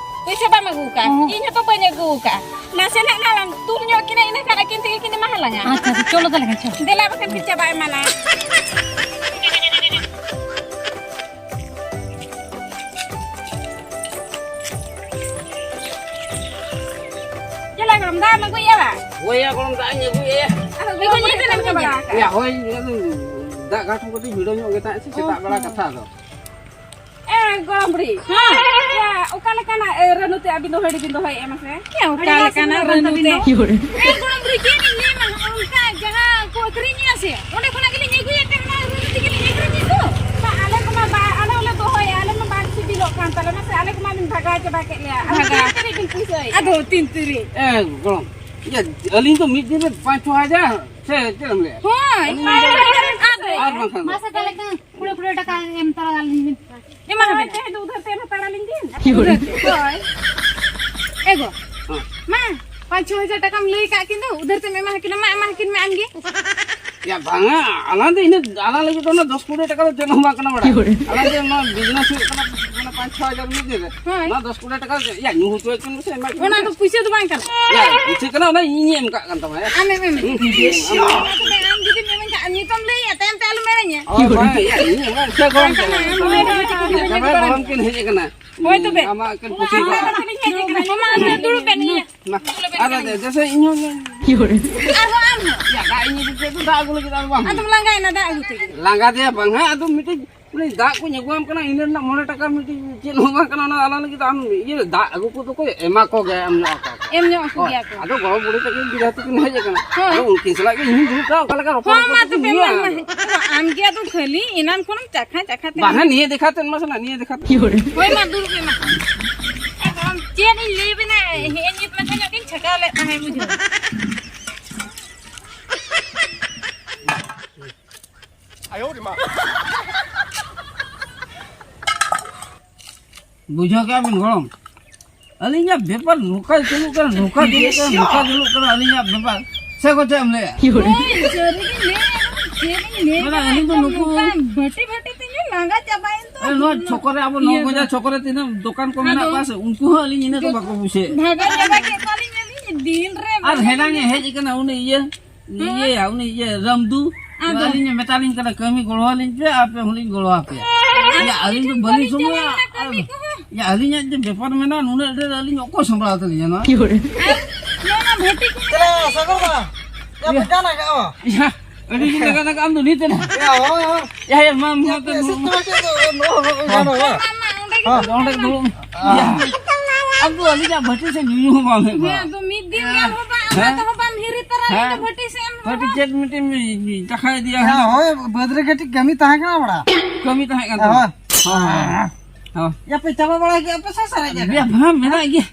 ᱯᱩᱭᱥᱟᱹ ᱵᱟᱢ ᱟᱹᱜᱩ ᱟᱠᱟᱫ? ᱚᱦᱚᱸ᱾ ᱤᱧ ᱦᱚᱸᱛᱚ ᱵᱟᱹᱧ ᱟᱹᱜᱩ ᱟᱠᱟᱫ᱾ ᱱᱟᱥᱮᱱᱟᱜ ᱱᱟᱜ ᱞᱟᱝ ᱛᱩᱞ ᱧᱚᱜ ᱠᱤᱱᱟ, ᱤᱱᱟᱹ ᱠᱷᱟᱱ ᱟᱹᱠᱤᱱ ᱛᱮᱜᱮ ᱠᱤᱱ ᱮᱢᱟ ᱞᱟᱝᱟ᱾ ᱟᱪᱪᱷᱟ, ᱟᱪᱪᱷᱟ, ᱪᱚᱞᱚ ᱛᱟᱦᱞᱮ ᱠᱷᱟᱱ, ᱪᱚᱞᱚ᱾ ᱫᱮᱞᱟ ᱵᱟᱠᱷᱟᱱ ᱠᱤᱱ ᱪᱟᱵᱟ ᱮᱢᱟᱱᱟ᱾ ᱪᱮᱫ ᱞᱮ ᱜᱚᱲᱚᱢ, ᱫᱟᱜ ᱮᱢ ᱟᱹᱜᱩᱭᱮᱫᱼᱟ ᱵᱟᱝ? ᱦᱳᱭ ᱭᱟ, ᱜᱚᱲᱚᱢ, ᱫᱟᱜ ᱤᱧ ᱟᱹᱜᱩᱭᱮᱫᱼᱟ᱾ ᱟᱫᱚ ᱵᱟᱹᱧ ᱧᱮᱞ ᱠᱟᱱᱟ, ᱵᱟᱹᱧ ᱧᱮᱞ ᱠᱟᱱᱟ᱾ ᱭᱟ, ᱦᱳᱭ, ᱫᱟᱜ ᱜᱷᱟᱴ ᱦᱚᱸ ᱠᱟᱹᱴᱤᱡ ᱵᱷᱤᱲᱟᱹᱣ ᱧᱚᱜ ᱜᱮ ᱛᱟᱦᱮᱸᱫ ᱥᱮ, ᱥᱮᱛᱟᱜ ᱵᱮᱲᱟ ᱠᱟᱛᱷᱟ ᱫᱚ᱾ ᱮ, ᱜᱚᱲᱚᱢ ᱵᱩᱲᱦᱤ᱾ ᱦᱮᱸ᱾ ᱭᱟ, ᱚᱠᱟ ᱞᱮᱠᱟᱱᱟᱜ, ᱮ, ᱨᱟᱹᱱᱩ ᱛᱮ ᱟᱹᱵᱤᱱ ᱫᱚ ᱦᱟᱺᱰᱤ ᱵᱤᱱ ᱫᱚᱦᱚᱭᱮᱫᱼᱟ ᱢᱟᱥᱮ? ᱪᱮᱫ ᱚᱠᱟ ᱟᱹᱰᱤ ᱞᱮᱠᱟᱱᱟᱜ ᱢᱚᱡᱽ ᱨᱟᱹᱱᱩ ᱨᱟᱹᱱᱩ ᱛᱮ? ᱛᱟᱵᱤᱱ ᱫᱚ᱾ ᱮ, ᱜᱚᱲᱚᱢ ᱵᱩᱲᱦᱤ, ᱪᱮᱫ ᱞᱤᱧ ᱞᱟᱹᱭ ᱟᱢᱟ, ᱱᱚᱜᱼᱚ ᱱᱚᱝᱠᱟ ᱡᱟᱦᱟᱸ ᱠᱚ ᱟᱹᱠᱷᱨᱤᱧᱮᱜᱼᱟ ᱥᱮ, ᱚᱸᱰᱮ ᱠᱷᱚᱱᱟᱜ ᱜᱮᱞᱤᱧ ᱟᱹᱜᱩᱭᱮᱫ ᱛᱟᱦᱮᱱᱟ, ᱨᱟᱹᱱᱩ ᱛᱮᱜᱮ ᱞᱤᱧ ᱟᱹᱠᱷᱨᱤᱧᱮᱫ ᱫᱚ᱾ ᱵᱟ, ᱟᱞᱮ ᱠᱚᱢᱟ ᱵᱟ, ᱟᱞᱮ ᱦᱚᱸᱞᱮ ᱫᱚᱦᱚᱭᱟ, ᱟᱞᱮ ᱢᱟ ᱵᱟᱝ ᱥᱤᱵᱤᱞᱚᱜ ᱠᱟᱱ ᱛᱟᱞᱮ, ᱢᱟᱥᱮ ᱟᱞᱮ ᱠᱚᱢᱟ ᱵᱤᱱ ᱵᱷᱟᱜᱟᱣ ᱪᱟᱵᱟ ᱠᱮᱫ ᱞᱮᱭᱟ᱾ ᱟᱫᱚ ᱵᱷᱟᱜᱟᱣ᱾ ᱛᱤᱱ ᱛᱤᱨᱤᱡ ᱵᱤᱱ ᱯᱩᱭᱥᱟᱹᱭᱮᱫᱼᱟ? ᱟᱫᱚ ᱛᱤᱱ ᱛᱤᱨᱤᱡ? ᱮ, ᱜᱚᱲᱚᱢ, ᱤᱭᱟᱹ, ᱟᱹᱞᱤᱧ ᱫᱚ ᱢᱤᱫ ᱫᱤᱱ ᱨᱮ ᱯᱟᱸᱪ ᱪᱷᱚ ᱦᱟᱡᱟᱨ, ᱥᱮ ᱪᱮᱫ ᱮᱢ ᱞᱟᱹᱭᱟ? ᱦᱳᱭ, ᱟᱹᱞᱤᱧ ᱫᱚ ᱟᱫᱚ᱾ ᱟᱨ ᱵᱟᱝᱠᱷᱟᱱ ᱫᱚ᱾ ᱢᱟᱥᱮ ᱛᱟᱦᱞᱮ ᱠᱷᱟᱱ ᱠᱩᱲᱤ ᱠᱩᱲᱤ ᱴᱟᱠᱟ ᱮᱢ ᱛᱟᱨᱟ ᱟᱹᱞᱤᱧ ᱵᱤᱱ᱾ ᱮᱢᱟ ᱦᱳᱭ, ᱦᱟᱵᱮᱱᱟ᱾ ᱛᱮᱦᱮᱧ ᱫᱚ ᱩᱫᱷᱟᱹᱨ ᱛᱮ ᱮᱢ ᱦᱟᱛᱟᱲ ᱟᱹᱞᱤᱧ ᱵᱤᱱ᱾ ᱩᱫᱷᱟᱹᱨ ᱛᱮ? ᱦᱳᱭ᱾ ᱮ ᱜᱚ, ᱦᱮᱸ᱾ ᱢᱟ, ᱯᱟᱸᱪ ᱪᱷᱚ ᱦᱟᱡᱟᱨ ᱴᱟᱠᱟᱢ ᱞᱟᱹᱭ ᱠᱟᱜ ᱠᱤᱱ ᱫᱚ, ᱩᱫᱷᱟᱹᱨ ᱛᱮᱢ ᱮᱢᱟ ᱠᱤᱱᱟ, ᱢᱟ, ᱮᱢᱟ ᱠᱤᱱ ᱢᱮ ᱟᱢ ᱜᱮ᱾ ᱭᱟ, ᱵᱟᱝᱟ, ᱟᱞᱟᱝ ᱫᱚ ᱤᱱᱟᱹ, ᱟᱞᱟᱝ ᱞᱟᱹᱜᱤᱫ ᱫᱚ ᱚᱱᱟ ᱫᱚᱥ ᱠᱩᱲᱤ ᱴᱟᱠᱟ ᱫᱚ ᱪᱮᱫ ᱦᱚᱸ ᱵᱟᱝ ᱠᱟᱱᱟ, ᱵᱟᱲᱟᱭ? ᱟᱞᱟᱝ ᱫᱚ ᱱᱚᱣᱟ ᱵᱤᱡᱽᱱᱮᱥ ᱦᱩᱭᱩᱜ ᱠᱟᱱᱟ, ᱢᱟᱱᱮ ᱪᱷᱚ ᱦᱟᱡᱟᱨ ᱢᱤᱫ ᱫᱤᱱ ᱨᱮ᱾ ᱦᱳᱭ᱾ ᱱᱚᱣᱟ ᱫᱚᱥ ᱠᱩᱲᱤ ᱴᱟᱠᱟ ᱭᱟ, ᱧᱩ ᱦᱚᱪᱚᱭ ᱠᱟᱱ ᱢᱮᱥᱮ, ᱮᱢᱟᱭ ᱠᱟᱱ ᱚᱱᱟ ᱫᱚ ᱯᱩᱭᱥᱟᱹ ᱫᱚ ᱵᱟᱝ ᱠᱟᱱᱟ᱾ ᱭᱟ, ᱯᱩᱭᱥᱟᱹ ᱠᱟᱱᱟ, ᱚᱱᱟ ᱤᱧᱤᱧ ᱮᱢ ᱠᱟᱜ ᱠᱟᱱ ᱛᱟᱢᱟ, ᱭᱟ᱾ ᱟᱢᱮᱢ ᱮᱢᱮᱫ ᱦᱩᱸ, ᱠᱟᱱᱟ᱾ ᱦᱩᱸ, ᱟᱢ ᱡᱩᱫᱤᱢ ᱮᱢᱟᱹᱧ ᱠᱷᱟᱱ ᱱᱤᱛᱚᱜ ᱞᱟᱹᱭᱟ, ᱛᱟᱭᱚᱢ ᱛᱮ ᱟᱞᱚᱢ ᱮᱲᱮᱧᱟ᱾ ᱦᱳᱭ, ᱵᱟᱝ, ᱭᱟ, ᱤᱧᱤᱧ ᱮᱢᱟ, ᱥᱮ ᱜᱚᱲᱚᱢ ᱠᱟᱱᱟ, ᱟᱢ ᱦᱚᱸ ᱮᱲᱮ ᱦᱚᱪᱚ ᱠᱟᱛᱮ ᱮᱠᱮᱵᱟᱨᱮ ᱜᱚᱲᱚᱢ ᱠᱤᱱ ᱦᱮᱡ ᱟᱠᱟᱱᱟ᱾ ᱦᱳᱭ ᱛᱚᱵᱮ᱾ ᱟᱢᱟᱜ ᱠᱤᱱ ᱠᱩᱥᱤ ᱠᱚᱜᱼᱟ᱾ ᱟᱢ ᱫᱩᱲᱩᱵ ᱵᱮᱱ, ᱤᱭᱟᱹ᱾ ᱟᱫᱚ ᱡᱮᱥᱮ ᱤᱧ ᱦᱚᱸ ᱟᱨᱦᱚᱸ ᱟᱢ ᱦᱚᱸ᱾ ᱭᱟ, ᱫᱟᱜ ᱤᱧ ᱤᱫᱤ ᱠᱮᱫ ᱫᱚ ᱫᱟᱜ ᱟᱹᱜᱩ ᱞᱟᱹᱜᱤᱫ ᱟᱨ ᱵᱟᱝ᱾ ᱟᱫᱚᱢ ᱞᱟᱸᱜᱟᱭᱮᱱᱟ ᱫᱟᱜ ᱟᱹᱜᱩ ᱛᱮᱜᱮ᱾ ᱞᱟᱸᱜᱟ ᱫᱮᱭᱟ ᱵᱟᱝ, ᱦᱮᱸ, ᱟᱫᱚ ᱢᱤᱫᱴᱤᱡ ᱩᱱᱤ ᱫᱟᱜ ᱠᱚᱧ ᱟᱹᱜᱩᱣᱟᱢ ᱠᱟᱱᱟ, ᱤᱱᱟᱹ ᱨᱮᱱᱟᱜ ᱢᱚᱬᱮ ᱴᱟᱠᱟ ᱢᱤᱫᱴᱤᱡ ᱪᱮᱫ ᱦᱚᱸ ᱵᱟᱝ ᱠᱟᱱᱟ, ᱚᱱᱟ ᱟᱞᱟᱝ ᱞᱟᱹᱜᱤᱫ ᱟᱢ ᱤᱭᱟᱹ ᱫᱟᱜ ᱟᱹᱜᱩ ᱠᱚᱫᱚ ᱠᱚ ᱮᱢᱟ ᱠᱚ ᱜᱮᱭᱟ, ᱮᱢ ᱧᱚᱜ ᱟᱠᱚ ᱮᱢ ᱧᱚᱜ ᱟᱠᱚ ᱦᱳᱭ, ᱜᱮᱭᱟ ᱠᱚ᱾ ᱟᱫᱚ ᱜᱚᱲᱚᱢ ᱵᱩᱲᱦᱤ ᱛᱟᱹᱠᱤᱱ ᱜᱤᱫᱽᱨᱟᱹ ᱛᱟᱹᱠᱤᱱ ᱦᱮᱡ ᱟᱠᱟᱱᱟ᱾ ᱦᱳᱭ᱾ ᱟᱫᱚ ᱩᱱᱠᱤᱱ ᱥᱟᱞᱟᱜ ᱜᱮ ᱤᱧ ᱦᱚᱸᱧ ᱫᱩᱲᱩᱵ ᱠᱚᱜᱼᱟ, ᱚᱠᱟ ᱞᱮᱠᱟ ᱨᱚᱯᱚᱲ ᱦᱚᱸ, ᱢᱟ ᱨᱚᱯᱚᱲ ᱛᱮᱠᱤᱱ ᱛᱚᱵᱮ, ᱧᱩᱭᱟ᱾ ᱢᱟ, ᱢᱟ, ᱦᱮᱡ ᱠᱚᱜ ᱢᱮ᱾ ᱟᱢ ᱜᱮ ᱟᱫᱚ ᱠᱷᱟᱹᱞᱤ ᱮᱱᱟᱱ ᱠᱷᱚᱱᱮᱢ ᱪᱟᱠᱷᱟ, ᱪᱟᱠᱷᱟ ᱛᱮ ᱵᱟᱝ, ᱦᱮᱸ, ᱱᱤᱭᱟᱹ ᱫᱮᱠᱷᱟ ᱛᱮ, ᱢᱟ ᱥᱟᱞᱟ, ᱱᱤᱭᱟᱹ ᱫᱮᱠᱷᱟ ᱛᱮ᱾ ᱦᱳᱭ, ᱢᱟ, ᱫᱩᱲᱩᱵ ᱢᱮ, ᱢᱟ᱾ ᱮᱠᱫᱚᱢ ᱪᱮᱫ ᱤᱧ ᱞᱟᱹᱭ ᱵᱮᱱᱟ, ᱦᱮᱸ, ᱱᱤᱛ ᱢᱟᱪᱷᱟ ᱧᱚᱜ ᱜᱤᱧ ᱪᱷᱟᱠᱟᱣ ᱞᱮᱫ ᱛᱟᱦᱮᱸᱫ, ᱵᱩᱡᱷᱟᱹᱣ᱾ ᱵᱩᱡᱷᱟᱹᱣ ᱠᱮᱜᱼᱟ ᱵᱤᱱ ᱜᱚᱲᱚᱢ? ᱟᱹᱞᱤᱧᱟᱜ ᱵᱮᱯᱟᱨ ᱱᱚᱝᱠᱟ ᱪᱟᱹᱞᱩᱜ ᱠᱟᱱᱟ, ᱱᱚᱝᱠᱟ ᱪᱟᱹᱞᱩᱜ ᱠᱟᱱᱟ, ᱱᱚᱝᱠᱟ ᱪᱟᱹᱞᱩᱜ ᱠᱟᱱᱟ ᱟᱹᱞᱤᱧᱟᱜ ᱵᱮᱯᱟᱨ᱾ ᱥᱮ ᱜᱚ, ᱪᱮᱫ ᱮᱢ ᱞᱟᱹᱭᱟ? ᱦᱳᱭ, ᱥᱟᱹᱨᱤ ᱜᱮ ᱞᱟᱹᱭ ᱟᱠᱚ, ᱪᱮᱫ ᱤᱧ ᱞᱟᱹᱭ ᱢᱟᱱᱮ ᱠᱟᱱᱟ, ᱟᱹᱞᱤᱧ ᱫᱚ ᱮᱠᱫᱚᱢ ᱱᱩᱠᱩ ᱱᱚᱝᱠᱟ ᱵᱷᱟᱹᱴᱤ ᱵᱷᱟᱹᱴᱤ ᱛᱮᱧ ᱞᱟᱸᱜᱟ ᱪᱟᱵᱟᱭᱮᱱ ᱫᱚ᱾ ᱟᱨ ᱱᱚᱣᱟ ᱪᱷᱚᱠᱚ ᱨᱮ, ᱟᱵᱚ ᱤᱭᱟᱹ ᱱᱚᱣ ᱫᱚ᱾ ᱵᱟᱡᱟᱨ ᱪᱷᱚᱠᱚ ᱨᱮ ᱛᱤᱱᱟᱹᱜ ᱫᱚᱠᱟᱱ ᱠᱚ ᱢᱮᱱᱟᱜ ᱟᱫᱚ ᱠᱚᱣᱟ ᱥᱮ, ᱩᱱᱠᱩ ᱦᱚᱸ ᱟᱹᱞᱤᱧ ᱤᱱᱟᱹ ᱠᱚ ᱵᱟᱠᱚ ᱵᱩᱡᱷᱟᱹᱣᱮᱫ᱾ ᱵᱷᱟᱜᱟᱣ ᱪᱟᱵᱟ ᱠᱮᱫ ᱠᱚᱣᱟᱞᱤᱧ ᱟᱹᱞᱤᱧ ᱫᱤᱱ ᱨᱮ ᱟᱨ ᱵᱟᱨᱭᱟ ᱦᱮᱱᱟᱝ ᱮ ᱦᱮᱡ ᱟᱠᱟᱱᱟ ᱩᱱᱤ ᱤᱭᱟᱹ, ᱤᱭᱟᱹᱭᱟ, ᱩᱱᱤ ᱤᱭᱟᱹ ᱨᱟᱢᱫᱩ᱾ ᱟᱫᱚ ᱟᱹᱞᱤᱧ ᱮ ᱢᱮᱛᱟᱞᱤᱧ ᱠᱟᱱᱟ, "ᱠᱟᱹᱢᱤ ᱜᱚᱲᱚ ᱟᱹᱞᱤᱧ ᱯᱮ, ᱟᱯᱮ ᱦᱚᱸᱞᱤᱧ ᱜᱚᱲᱚ ᱟᱯᱮᱭᱟ᱾" ᱟᱨ ᱭᱟ, ᱟᱹᱞᱤᱧ ᱫᱚ ᱵᱟᱹᱞᱤᱧ ᱥᱚᱢᱚᱭᱟ᱾ ᱠᱟᱹᱢᱤ ᱠᱚᱦᱚᱸ᱾ ᱭᱟ, ᱟᱹᱞᱤᱧᱟᱜ ᱡᱮ ᱵᱮᱯᱟᱨ ᱢᱮᱱᱟᱜᱼᱟ, ᱱᱩᱱᱟᱹᱜ ᱰᱷᱮᱨ ᱟᱹᱞᱤᱧ ᱚᱠᱚᱭ ᱥᱟᱢᱵᱲᱟᱣ ᱛᱟᱹᱞᱤᱧᱟ ᱱᱚᱣᱟ? ᱟᱨ ᱱᱚᱣᱟ ᱵᱷᱟᱹᱴᱤ ᱠᱚ ᱪᱮᱞᱟ, ᱥᱟᱜᱚᱨ ᱫᱟ, ᱭᱟ, ᱯᱮ ᱜᱟᱱ ᱟᱠᱟᱫ ᱚ? ᱭᱟ, ᱟᱹᱰᱤ ᱜᱮ ᱞᱟᱜᱟ ᱞᱟᱜᱟ ᱟᱢ ᱫᱚ ᱱᱤᱛ ᱮᱱᱟ᱾ ᱭᱟ, ᱦᱳᱭ, ᱦᱳᱭ᱾ ᱭᱟ, ᱭᱟ, ᱢᱟ, ᱢᱟ, ᱭᱟ, ᱛᱮ ᱯᱮ ᱱᱚ-, ᱥᱤᱛᱩᱝ ᱦᱚᱪᱚᱭ ᱫᱚ, ᱱᱚ-, ᱱᱚ-, ᱱᱚ-, ᱱᱚ-, ᱢᱟ, ᱢᱟ, ᱚᱸᱰᱮ ᱜᱮ ᱦᱚᱸ᱾ ᱫᱩᱲᱩᱵ ᱚᱸᱰᱮ ᱢᱮ᱾ ᱫᱩᱲᱩᱵ ᱢᱮ᱾ ᱭᱟ᱾ ᱟᱢ ᱫᱚ ᱟᱹᱞᱤᱧᱟᱜ ᱵᱷᱟᱹᱴᱤ ᱥᱮ ᱧᱩᱧᱩ ᱦᱚᱸ ᱵᱟᱢ ᱦᱮᱡ ᱦᱮᱸ, ᱵᱟᱲᱟᱜᱼᱟ᱾ ᱟᱫᱚ ᱢᱤᱫ ᱫᱤᱱ ᱦᱮᱸ? ᱜᱟᱱ ᱦᱚᱸ ᱵᱟᱝ, ᱚᱱᱟ ᱦᱮᱸ? ᱛᱮᱦᱚᱸ ᱵᱟᱢ ᱦᱤᱨᱤ ᱛᱟᱨᱟ ᱦᱮᱸ? ᱞᱮᱫᱟ ᱵᱷᱟᱹᱴᱤ ᱥᱮᱫ ᱮᱢ ᱵᱷᱟᱹᱴᱤ ᱦᱚᱸ᱾ ᱪᱮᱫ ᱢᱤᱫᱴᱮᱱ ᱪᱟᱠᱷᱟ ᱤᱫᱤᱭᱟ ᱦᱮᱸ, ᱦᱮᱸ? ᱦᱳᱭ, ᱵᱟᱹᱫᱽ ᱨᱮ ᱠᱟᱹᱴᱤᱡ ᱠᱟᱹᱢᱤ ᱛᱟᱦᱮᱸ ᱠᱟᱱᱟ ᱵᱟᱲᱟ᱾ ᱠᱟᱹᱢᱤ ᱛᱟᱦᱮᱸ ᱠᱟᱱ ᱦᱳᱭ᱾ ᱛᱟᱢᱟ? ᱦᱮᱸ᱾ ᱦᱮᱸ᱾ ᱭᱟ, ᱯᱮ ᱪᱟᱵᱟ ᱵᱟᱲᱟ ᱠᱮᱜᱼᱟ ᱯᱮ ᱥᱮ ᱥᱟᱨᱮᱡ ᱟᱠᱟᱱᱟ? ᱭᱟ, ᱵᱟᱝ, ᱢᱮᱱᱟᱜ ᱜᱮᱭᱟ᱾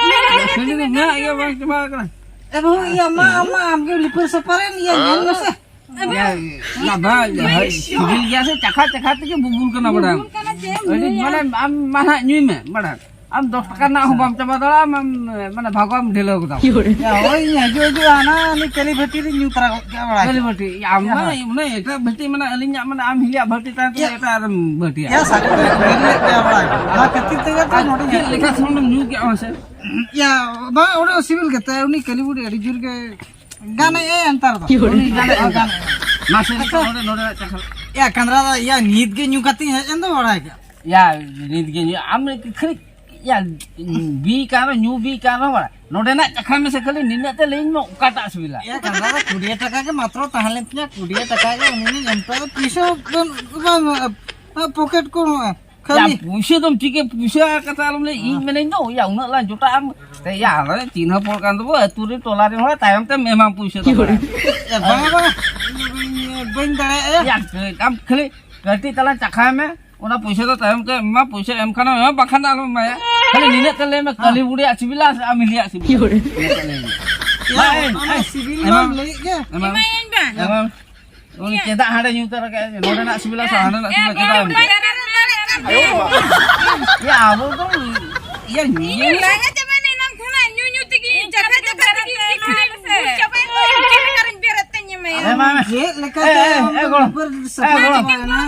ᱢᱮᱱᱟᱜ ᱜᱮᱭᱟ, ᱢᱮᱱᱟᱜ ᱜᱮᱭᱟ, ᱵᱟᱝ ᱪᱟᱵᱟ ᱟᱠᱟᱱᱟ᱾ ᱮ ᱵᱟᱹᱦᱩ, ᱤᱭᱟᱹ, ᱢᱟ, ᱟᱢ ᱢᱟ, ᱟᱢ ᱜᱮ ᱞᱤᱯᱟᱹ ᱥᱟᱯᱷᱟ ᱨᱮᱱ, ᱤᱭᱟᱹ, ᱧᱮᱞ ᱢᱮᱥᱮ᱾ ᱭᱟ, ᱭᱟ, ᱵᱟᱝ, ᱭᱟ, ᱦᱳᱭ, ᱥᱤᱵᱤᱞ ᱜᱮᱭᱟ ᱥᱮ, ᱪᱟᱠᱷᱟ, ᱪᱟᱠᱷᱟ ᱛᱮᱜᱮ ᱵᱩᱵᱩᱞ ᱠᱟᱱᱟ ᱵᱟᱲᱟ᱾ ᱵᱩᱵᱩᱞ ᱠᱟᱱᱟ, ᱪᱮᱫ ᱮᱢ ᱟᱹᱰᱤ, ᱞᱟᱹᱭᱟ? ᱢᱟᱱᱮ, ᱟᱢ ᱢᱟ ᱱᱟᱦᱟᱜ ᱧᱩᱭ ᱢᱮ, ᱵᱟᱲᱟ᱾ ᱟᱢ ᱫᱚᱥ ᱴᱟᱠᱟ ᱨᱮᱱᱟᱜ ᱦᱚᱸ ᱵᱟᱢ ᱪᱟᱵᱟ ᱫᱟᱲᱮᱭᱟᱜᱼᱟ, ᱟᱢ, ᱢᱟᱱᱮ, ᱵᱷᱟᱜᱚᱢ ᱰᱷᱤᱞᱟᱹᱣ ᱠᱮᱫᱟ᱾ ᱭᱟ, ᱦᱳᱭ, ᱤᱧ ᱦᱤᱡᱩᱜ, ᱦᱤᱡᱩᱜᱼᱟ, ᱦᱟᱱᱟ ᱩᱱᱤ ᱠᱟᱹᱞᱤ ᱵᱷᱟᱹᱴᱤ ᱨᱤᱧ ᱧᱩ ᱛᱟᱨᱟ ᱜᱚᱫ ᱠᱮᱫᱟ, ᱵᱟᱲᱟᱭ ᱠᱟᱹᱞᱤ ᱠᱮᱫᱟ᱾ ᱵᱷᱟᱹᱴᱤ, ᱟᱢ ᱢᱟ, ᱦᱮᱸ᱾ ᱢᱟᱱᱮ, ᱮᱴᱟᱜ ᱵᱷᱟᱹᱴᱤ, ᱢᱟᱱᱮ, ᱟᱹᱞᱤᱧᱟᱜ, ᱢᱟᱱᱮ, ᱟᱢ ᱦᱤᱞᱤᱭᱟᱜ ᱵᱷᱟᱹᱴᱤ ᱛᱟᱦᱮᱸ ᱛᱩᱞᱩᱡ ᱭᱟ᱾ ᱮᱴᱟᱜ ᱨᱮᱢ ᱵᱷᱟᱹᱴᱤᱭᱟ᱾ ᱭᱟ, ᱥᱟᱹᱨᱤ ᱜᱮ, ᱩᱭᱦᱟᱹᱨ ᱞᱮᱫ ᱜᱮᱭᱟ, ᱵᱟᱲᱟᱭ ᱠᱮᱫᱟ᱾ ᱚᱱᱟ ᱠᱷᱟᱹᱛᱤᱨ ᱛᱮᱜᱮ ᱛᱚ ᱟᱨ ᱱᱚᱰᱮ ᱪᱮᱫ ᱦᱮᱡ ᱞᱮᱠᱟ ᱥᱩᱱᱩᱢ ᱧᱩ ᱠᱮᱜᱼᱟ ᱢᱟᱥᱮ? ᱭᱟ, ᱵᱟᱝ, ᱚᱸᱰᱮ ᱥᱤᱵᱤᱞ ᱜᱮᱛᱟᱭᱟ, ᱩᱱᱤ ᱠᱟᱹᱞᱤ ᱵᱩᱰᱷᱤ ᱟᱹᱰᱤ ᱡᱳᱨ ᱜᱮ ᱜᱟᱱᱮ ᱮ ᱱᱮᱛᱟᱨ ᱫᱚ᱾ ᱩᱱᱤ ᱜᱟᱱᱮ ᱮ᱾ ᱜᱟᱱᱮ ᱮ᱾ ᱢᱟᱥᱮ ᱱᱤᱛᱚᱜ ᱱᱚᱰᱮ, ᱱᱚᱰᱮᱱᱟᱜ ᱪᱟᱠᱷᱟ᱾ ᱭᱟ, ᱠᱟᱸᱫᱽᱨᱟ ᱫᱟ, ᱭᱟ, ᱱᱤᱛ ᱜᱮ ᱧᱩ ᱠᱟᱛᱮᱧ ᱦᱮᱡ ᱮᱱ ᱫᱚ, ᱵᱟᱲᱟᱭ ᱠᱮᱫᱟ᱾ ᱭᱟ, ᱱᱤᱛ ᱜᱮ ᱧᱩ, ᱟᱢ ᱠᱷᱟᱹᱞᱤ, ᱭᱟ, ᱵᱤ ᱠᱟᱱ ᱨᱮᱦᱚᱸ, ᱧᱩ ᱵᱤ ᱠᱟᱱ ᱨᱮᱦᱚᱸ, ᱵᱟᱲᱟᱭ, ᱱᱚᱰᱮᱱᱟᱜ ᱪᱟᱠᱷᱟ ᱢᱮᱥᱮ, ᱠᱷᱟᱹᱞᱤ ᱱᱤᱱᱟᱹᱜ ᱛᱮ ᱞᱟᱹᱭᱟᱹᱧ ᱢᱮ, ᱚᱠᱟᱴᱟᱜ ᱥᱤᱵᱤᱞᱟ? ᱭᱟ, ᱠᱟᱸᱫᱽᱨᱟ ᱫᱟ, ᱠᱩᱲᱤ ᱴᱟᱠᱟ ᱜᱮ ᱢᱟᱛᱨᱚ ᱛᱟᱦᱮᱸ ᱞᱮᱱ ᱛᱤᱧᱟ, ᱠᱩᱲᱤ ᱴᱟᱠᱟ ᱜᱮ ᱩᱱᱤ ᱞᱤᱧ ᱮᱢ ᱦᱚᱴᱚ ᱟᱫᱟ, ᱯᱩᱭᱥᱟᱹ ᱵᱟᱹᱱᱩᱜ, ᱵᱟᱹᱱᱩᱜ, ᱯᱚᱠᱮᱴ ᱠᱚ ᱱᱚᱜᱼᱚᱭ᱾ ᱭᱟ, ᱠᱷᱟᱹᱞᱤ ᱯᱩᱭᱥᱟᱹ ᱫᱚᱢ ᱪᱤᱠᱟᱹ, ᱯᱩᱭᱥᱟᱹ ᱠᱟᱛᱷᱟ ᱟᱞᱚᱢ ᱞᱟᱹᱭ, ᱤᱧ ᱢᱮᱱᱟᱹᱧ ᱫᱚ, ᱭᱟ, ᱩᱱᱟᱹᱜ ᱞᱟᱝ ᱡᱚᱴᱟᱜ ᱟᱢ, ᱛᱮ, ᱭᱟ, ᱟᱞᱮ ᱪᱤᱱᱦᱟᱹ ᱯᱚᱲ ᱠᱟᱱ ᱛᱟᱵᱚ, ᱟᱹᱛᱩ ᱨᱮ ᱴᱚᱞᱟ ᱨᱮᱱ ᱦᱚᱲ, ᱛᱟᱭᱚᱢ ᱛᱮᱢ ᱮᱢᱟᱢ ᱯᱩᱭᱥᱟᱹ ᱫᱚ᱾ ᱭᱟ, ᱵᱟᱝᱟ, ᱵᱟᱝᱟ, ᱵᱟᱹᱧ ᱫᱟᱲᱮᱭᱟᱜᱼᱟ᱾ ᱭᱟ, ᱟᱢ ᱠᱷᱟᱹᱞᱤ ᱠᱟᱹᱴᱤᱡ ᱛᱟᱞᱟᱝ ᱪᱟᱠᱷᱟᱭ ᱢᱮ, ᱚᱱᱟ ᱯᱩᱭᱥᱟᱹ ᱫᱚ ᱛᱟᱭᱚᱢ ᱛᱮ ᱮᱢᱟ, ᱯᱩᱭᱥᱟᱹ ᱮᱢ ᱠᱷᱟᱱᱮᱢ ᱮᱢᱟ, ᱵᱟᱠᱷᱟᱱ ᱫᱚ ᱟᱞᱚᱢ ᱮᱢᱟᱭᱟ᱾ ᱠᱷᱟᱹᱞᱤ ᱱᱤᱱᱟᱹᱜ ᱛᱮ ᱞᱟᱹᱭ ᱢᱮ, ᱠᱟᱹᱞᱤ ᱵᱩᱲᱤᱭᱟᱜ ᱥᱤᱵᱤᱞᱟ ᱥᱮ ᱟᱢ ᱦᱤᱞᱤᱭᱟᱜ ᱥᱤᱵᱤᱞᱟ? ᱱᱤᱱᱟᱹᱜ ᱛᱮ ᱞᱟᱹᱭ ᱢᱮ᱾ ᱭᱟ, ᱵᱟᱝ, ᱚᱱᱟ ᱮᱭ, ᱥᱤᱵᱤᱞ ᱮᱢᱟᱢ, ᱢᱟᱢ ᱞᱟᱹᱭᱮᱫ ᱜᱮ᱾ ᱮᱢᱟᱢ᱾ ᱮᱢᱟᱭᱟᱹᱧ ᱵᱟᱝ᱾ ᱮᱢᱟᱢ᱾ ᱩᱱᱤ ᱪᱮᱫᱟᱜ ᱦᱟᱸᱰᱮ ᱧᱩ ᱛᱟᱨᱟ ᱠᱮᱫᱼᱟ? ᱱᱚᱰᱮᱱᱟᱜ ᱥᱤᱵᱤᱞᱟ ᱥᱮ ᱦᱟᱸᱰᱮᱱᱟᱜ ᱥᱤᱵᱤᱞᱟ? ᱪᱮᱫᱟᱜ ᱮᱢ ᱮᱢᱟ? ᱭᱟ, ᱟᱵᱚ ᱫᱚ, ᱤᱭᱟᱹ, ᱧᱩ, ᱤᱧ ᱞᱟᱸᱜᱟ ᱪᱟᱵᱟᱭᱮᱱᱟ ᱮᱱᱟᱝ ᱠᱷᱚᱱᱟᱜ, ᱧᱩ ᱧᱩ ᱛᱮᱜᱮ ᱤᱧ ᱪᱟᱠᱷᱟ ᱪᱟᱠᱷᱟ ᱛᱮᱜᱮ ᱤᱧ ᱵᱩᱡᱷᱟᱹᱣ ᱮᱱᱟ᱾ ᱵᱩᱡᱽ ᱪᱟᱵᱟᱭᱮᱱ ᱫᱚ, ᱤᱧ ᱪᱮᱫ ᱞᱮᱠᱟ ᱨᱤᱧ ᱵᱮᱨᱮᱫ ᱛᱮᱧ ᱮᱢᱟᱭᱟ? ᱮᱢᱟᱭ ᱢᱮ᱾ ᱪᱮᱫ ᱞᱮᱠᱟ ᱮ, ᱛᱮ ᱮ, ᱮ, ᱜᱚᱲᱚ᱾ ᱩᱯᱟᱹᱨ ᱮ, ᱥᱟᱯᱷᱟ ᱜᱚᱲᱚ᱾ ᱪᱟᱵᱟᱭᱮᱱᱟ?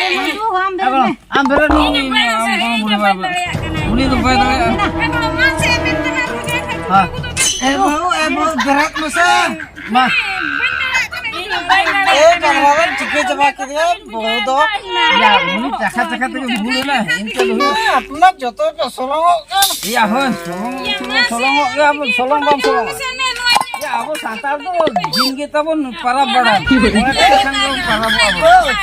ᱮ, ᱜᱚᱲᱚ᱾ ᱟᱢ ᱵᱮᱨᱮᱫ ᱢᱮ, ᱤᱧ ᱟᱢ ᱵᱟᱹᱧ ᱜᱚᱲᱚ ᱵᱩᱰᱷᱤ ᱵᱟᱵᱟ᱾ ᱫᱟᱲᱮᱭᱟᱜ ᱠᱟᱱᱟ᱾ ᱩᱱᱤ ᱫᱚ ᱵᱟᱭ ᱫᱟᱲᱮᱭᱟᱜᱼᱟ᱾ ᱮ, ᱜᱚᱲᱚ, ᱢᱟ ᱥᱮ, ᱢᱮᱱ ᱛᱟᱞᱟᱝ ᱢᱮ᱾ ᱦᱮᱸ᱾ ᱮ ᱵᱟᱹᱦᱩ, ᱮ ᱵᱟᱹᱦᱩ, ᱵᱮᱨᱮᱫ ᱢᱮᱥᱮ᱾ ᱢᱟ᱾ ᱤᱧ ᱵᱟᱹᱧ ᱫᱟᱲᱮᱭᱟᱜ ᱠᱟᱱᱟ, ᱤᱧ ᱵᱟᱹᱧ ᱮ, ᱫᱟᱲᱮᱭᱟᱜ ᱠᱟᱱᱟ᱾ ᱠᱟᱝᱨᱟ ᱫᱚᱢ ᱪᱤᱠᱟᱹ ᱪᱟᱵᱟ ᱠᱮᱫᱮᱭᱟ ᱵᱟᱹᱦᱩ ᱫᱚ? ᱭᱟ, ᱩᱱᱤ ᱪᱟᱠᱷᱟ ᱪᱟᱠᱷᱟ ᱛᱮᱜᱮ ᱵᱷᱩᱞ ᱮᱱᱟ, ᱤᱱᱠᱟᱹ ᱫᱚ ᱦᱩᱭᱩᱜᱼᱟ᱾ ᱟᱯᱱᱟᱨ ᱡᱚᱛᱚ ᱠᱚ ᱥᱚᱞᱚᱝᱚᱜ ᱠᱟᱱ᱾ ᱭᱟ, ᱦᱳᱭ, ᱥᱚᱞᱚᱝ, ᱥᱚᱞᱚᱝ ᱜᱮᱭᱟ ᱵᱚᱱ, ᱥᱚᱞᱚᱝ ᱵᱟᱢ ᱥᱚᱞᱚᱝᱟ᱾ ᱭᱟ, ᱟᱵᱚ ᱥᱟᱱᱛᱟᱲ ᱫᱚ ᱫᱤᱱ ᱜᱮ ᱛᱟᱵᱚᱱ ᱯᱟᱨᱟᱵᱽ ᱵᱟᱲᱟ᱾ ᱢᱚᱬᱮ ᱴᱟᱠᱟ ᱠᱷᱟᱱ ᱜᱮᱵᱚᱱ ᱯᱟᱨᱟᱵᱚᱜᱼᱟ ᱵᱚᱱ᱾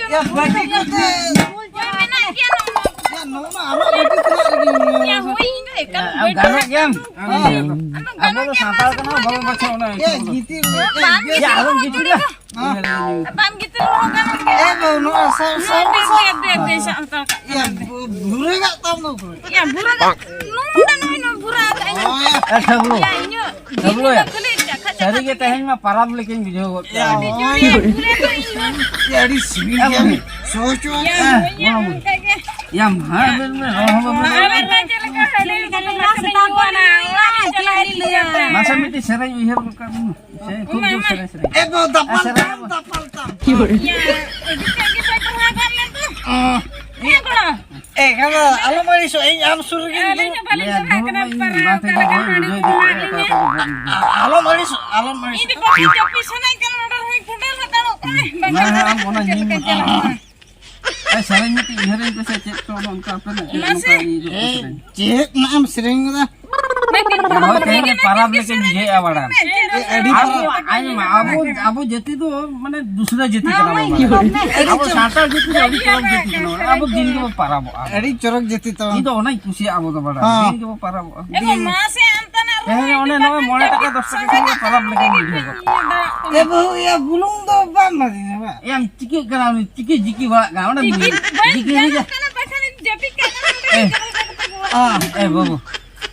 ᱭᱟ, ᱵᱟᱹᱴᱤ ᱠᱚᱛᱮ᱾ ᱭᱟ, ᱱᱚᱣᱟ ᱢᱟ ᱟᱢᱟᱜ ᱵᱟᱹᱴᱤ ᱛᱮᱱᱟᱜ ᱨᱮᱜᱮ ᱢᱮᱱᱟᱜᱼᱟ᱾ ᱭᱟ, ᱦᱳᱭ, ᱤᱧ ᱫᱚ ᱮᱠᱟᱞ ᱟᱢ ᱜᱟᱱᱚᱜ ᱜᱮᱭᱟᱢ? ᱦᱮᱸ᱾ ᱟᱵᱚ ᱫᱚ ᱥᱟᱱᱛᱟᱲ ᱠᱟᱱᱟ, ᱵᱟᱵᱚᱱ ᱵᱟᱪᱷᱟᱣ ᱚᱱᱟ᱾ ᱭᱟ, ᱜᱤᱛᱤᱞ ᱨᱮ᱾ ᱵᱟᱝ ᱭᱟ, ᱟᱞᱚᱢ ᱜᱤᱛᱤᱞᱟ᱾ ᱦᱮᱸ᱾ ᱵᱟᱝ ᱜᱤᱛᱤᱞ ᱨᱮᱦᱚᱸ ᱜᱟᱱᱚᱜ ᱜᱮᱭᱟ᱾ ᱮ, ᱵᱟᱹᱵᱩ, ᱱᱚᱣᱟ ᱥᱟᱵ, ᱥᱟᱵ, ᱫᱮ, ᱥᱟᱵ᱾ ᱫᱮ, ᱫᱮ, ᱫᱮ, ᱥᱟᱵ ᱦᱟᱛᱟᱲ ᱠᱟᱜ ᱭᱟ, ᱠᱟᱱᱟ᱾ ᱵᱷᱩ-, ᱵᱷᱩᱨᱟᱹ ᱠᱟᱜ ᱛᱟᱢ ᱫᱚ ᱚᱠᱚᱭ? ᱭᱟ, ᱵᱷᱩᱨᱟᱹ ᱫᱚ ᱱᱚᱰᱮ, ᱱᱚᱜᱼᱚᱭ ᱱᱚᱣᱟ ᱵᱷᱩᱨᱟᱹ ᱟᱠᱟᱫ ᱤᱧ᱾ ᱚ, ᱭᱟ᱾ ᱮ, ᱴᱷᱟᱹᱵᱞᱩ᱾ ᱭᱟ, ᱤᱧᱟᱹᱜ ᱴᱷᱟᱹᱵᱞᱩ ᱭᱟ᱾ ᱡᱤᱞ ᱫᱚ ᱠᱷᱟᱹᱞᱤ ᱪᱟᱠᱷᱟ ᱪᱟᱠᱷᱟ ᱥᱟᱹᱨᱤ ᱜᱮ ᱛᱮᱜᱮ᱾ ᱛᱮᱦᱮᱧ ᱢᱟ ᱯᱟᱨᱟᱵᱽ ᱞᱮᱠᱟᱧ ᱵᱩᱡᱷᱟᱹᱣ ᱜᱚᱫ ᱭᱟ, ᱠᱮᱫᱟ᱾ ᱚ, ᱭᱟ᱾ ᱵᱷᱩᱨᱟᱹ ᱫᱚ ᱤᱧ ᱫᱚ ᱭᱟ, ᱟᱹᱰᱤ ᱥᱤᱵᱤᱞ ᱮ, ᱜᱮᱭᱟ᱾ ᱵᱷᱩᱨᱟᱹ᱾ ᱥᱚᱪᱚ᱾ ᱭᱟ, ᱦᱮᱸ, ᱦᱩᱭ ᱧᱟ, ᱵᱟᱵᱩ᱾ ᱚᱱᱠᱟ ᱜᱮ᱾ ᱭᱟ, ᱢᱟ, ᱟᱵᱮᱱ ᱢᱮ, ᱨᱚᱲ ᱦᱚᱸ ᱵᱟᱵᱮᱱ ᱨᱚᱲ᱾ ᱟᱵᱮᱱ ᱢᱟ ᱪᱮᱫ ᱞᱮᱠᱟ ᱦᱟᱹᱞᱤ ᱦᱟᱹᱞᱤ ᱠᱟᱱᱟ, ᱚᱲᱟᱜ ᱨᱮ ᱪᱟᱞᱟᱜ ᱦᱩᱭᱩᱜᱼᱟ᱾ ᱢᱟᱥᱮ ᱢᱤᱫᱴᱤᱡ ᱥᱮᱨᱮᱧ ᱩᱭᱦᱟᱹᱨ ᱜᱚᱫ ᱠᱟᱜ ᱵᱤᱱ᱾ ᱥᱮᱨᱮᱧ, ᱠᱷᱩᱵ ᱡᱳᱨ ᱥᱮᱨᱮᱧ, ᱥᱮᱨᱮᱧ᱾ ᱮ ᱵᱚ, ᱫᱟᱯᱟᱞ ᱟᱨ ᱥᱮᱨᱮᱧ ᱛᱟᱢ, ᱵᱚ᱾ ᱫᱟᱯᱟᱞ ᱛᱟᱢ᱾ ᱭᱟ, ᱟᱹᱰᱤ ᱛᱮᱫ ᱜᱮ ᱯᱮ ᱯᱟᱲᱦᱟᱣ ᱠᱟᱱ ᱞᱮ ᱫᱚ᱾ ᱚ᱾ ᱦᱮᱸ, ᱠᱚᱲᱟ᱾ ᱮ, ᱠᱟᱱᱟ, ᱟᱞᱚᱢ ᱟᱹᱲᱤᱥᱚᱜ, ᱤᱧ ᱟᱢ ᱥᱩᱨ ᱨᱮᱜᱮᱧ ᱟᱹᱞᱤᱧ ᱫᱩᱲᱩᱵ᱾ ᱦᱚᱸ ᱵᱟᱹᱞᱤᱧ ᱭᱟ, ᱯᱟᱲᱦᱟᱣ ᱫᱩᱲᱩᱵ ᱠᱟᱱᱟ, ᱢᱮ, ᱤᱧ ᱯᱟᱲᱦᱟᱣ ᱵᱟᱝ ᱚᱠᱟ ᱛᱮᱜᱮ ᱞᱮᱠᱟ ᱵᱟᱹᱧ ᱦᱟᱺᱰᱤ ᱵᱩᱡᱷᱟᱹᱣ ᱠᱚ ᱤᱫᱤ ᱮᱢᱟᱜ ᱠᱚᱣᱟ, ᱞᱤᱧᱟ᱾ ᱚᱠᱟ ᱠᱚ ᱵᱟᱹᱧ ᱵᱩᱡᱷᱟᱹᱣ᱾ ᱟᱞᱚᱢ ᱟᱹᱲᱤᱥᱚᱜ, ᱟᱞᱚᱢ ᱟᱹᱲᱤᱥᱚᱜ᱾ ᱤᱧ ᱫᱚ ᱵᱟᱹᱧ ᱡᱟᱹᱯᱤᱫ ᱥᱟᱱᱟᱧ ᱠᱟᱱᱟ, ᱱᱚᱰᱮ ᱦᱚᱸ ᱠᱷᱩᱸᱰᱟᱹᱨ ᱦᱟᱛᱟᱲᱚᱜ ᱠᱟᱱᱟᱭ, ᱵᱟᱝ ᱢᱟ, ᱠᱷᱩᱸᱰᱟᱹᱨ ᱟᱢ ᱚᱱᱟ ᱪᱮᱫ ᱧᱩ ᱞᱮᱠᱟ ᱠᱟᱛᱮ᱾ ᱪᱟᱞᱟᱜ ᱠᱟᱱᱟ᱾ ᱮ, ᱥᱮᱨᱮᱧ ᱢᱤᱫᱴᱤᱡ ᱩᱭᱦᱟᱹᱨᱟᱹᱧ ᱯᱮᱥᱮ, ᱪᱮᱫ ᱪᱚ ᱚᱱᱠᱟ ᱟᱯᱮ ᱱᱟᱜ ᱪᱮᱫ ᱢᱟᱥᱮ᱾ ᱱᱚᱝᱠᱟ ᱤᱭᱟᱹ ᱮ, ᱥᱮᱨᱮᱧ? ᱪᱮᱫ ᱱᱟᱜ ᱮᱢ ᱥᱮᱨᱮᱧ ᱠᱟᱫᱟ? ᱦᱳᱭ, ᱛᱮᱦᱮᱧ ᱯᱟᱨᱟᱵᱽ ᱞᱮᱠᱟᱧ ᱵᱩᱡᱷᱟᱹᱣᱮᱫᱼᱟ ᱵᱟᱲᱟ᱾ ᱟᱵᱚ, ᱟᱸᱡᱚᱢ ᱢᱮ, ᱟᱵᱚ, ᱟᱵᱚ ᱡᱟᱹᱛᱤ ᱫᱚ ᱢᱟᱱᱮ ᱫᱩᱥᱨᱟᱹ ᱡᱟᱹᱛᱤ ᱠᱟᱱᱟ ᱵᱚᱱ ᱢᱟᱱᱮ᱾ ᱟᱵᱚ ᱥᱟᱱᱛᱟᱲ ᱡᱟᱹᱛᱤ ᱫᱚ ᱟᱹᱰᱤ ᱪᱚᱨᱚᱠ ᱡᱟᱹᱛᱤ ᱠᱟᱱᱟ ᱵᱚᱱ᱾ ᱟᱵᱚ ᱫᱤᱱ ᱜᱮᱵᱚ ᱯᱟᱨᱟᱵᱚᱜᱼᱟ᱾ ᱟᱹᱰᱤ ᱪᱚᱨᱚᱠ ᱡᱟᱹᱛᱤ ᱛᱟᱵᱚᱱ᱾ ᱤᱧ ᱫᱚ ᱚᱱᱟᱧ ᱠᱩᱥᱤᱭᱟᱜᱼᱟ ᱟᱵᱚ ᱫᱚ ᱵᱟᱲᱟ᱾ ᱦᱮᱸ᱾ ᱫᱤᱱ ᱜᱮᱵᱚ ᱯᱟᱨᱟᱵᱚᱜᱼᱟ᱾ ᱮ ᱵᱟᱵᱟ, ᱢᱟᱥᱮ ᱟᱢ ᱛᱟᱱᱟᱜ ᱨᱚᱲ ᱛᱮᱦᱮᱧ ᱚᱱᱮ ᱱᱚᱜᱼᱚᱭ ᱢᱚᱬᱮ ᱴᱟᱠᱟ, ᱫᱚᱥ ᱴᱟᱠᱟ ᱠᱷᱟᱱ ᱜᱮ ᱯᱟᱨᱟᱵᱽ ᱞᱮᱠᱟᱧ ᱵᱩᱡᱷᱟᱹᱣ ᱜᱚᱫ᱾ ᱮ ᱵᱟᱹᱦᱩ, ᱭᱟ, ᱵᱩᱞᱩᱝ ᱫᱚ ᱵᱟᱢ ᱮᱢᱟᱫᱤᱧᱟ ᱵᱟ? ᱭᱟᱢ ᱪᱤᱠᱟᱹᱜ ᱠᱟᱱᱟ ᱩᱱᱤ? ᱪᱤᱠᱟᱹ ᱡᱤᱠᱤ ᱵᱟᱲᱟᱜ ᱠᱟᱱᱟ? ᱚᱸᱰᱮ ᱡᱤᱠᱤ ᱡᱤᱠᱤ ᱵᱟᱹᱧ ᱡᱤᱠᱤ ᱜᱟᱱᱚᱜ ᱡᱤᱠᱤ᱾ ᱠᱟᱱᱟ, ᱵᱟᱠᱷᱟᱱ ᱡᱟᱹᱯᱤᱫ ᱠᱟᱜ ᱠᱟᱱᱟ, ᱚᱸᱰᱮ ᱮ᱾ ᱡᱟᱦᱟᱸ ᱞᱮᱠᱟ ᱠᱟᱛᱮ ᱠᱚ ᱨᱚᱲ ᱮ ᱠᱟᱱᱟ᱾ ᱵᱟᱹᱵᱩ,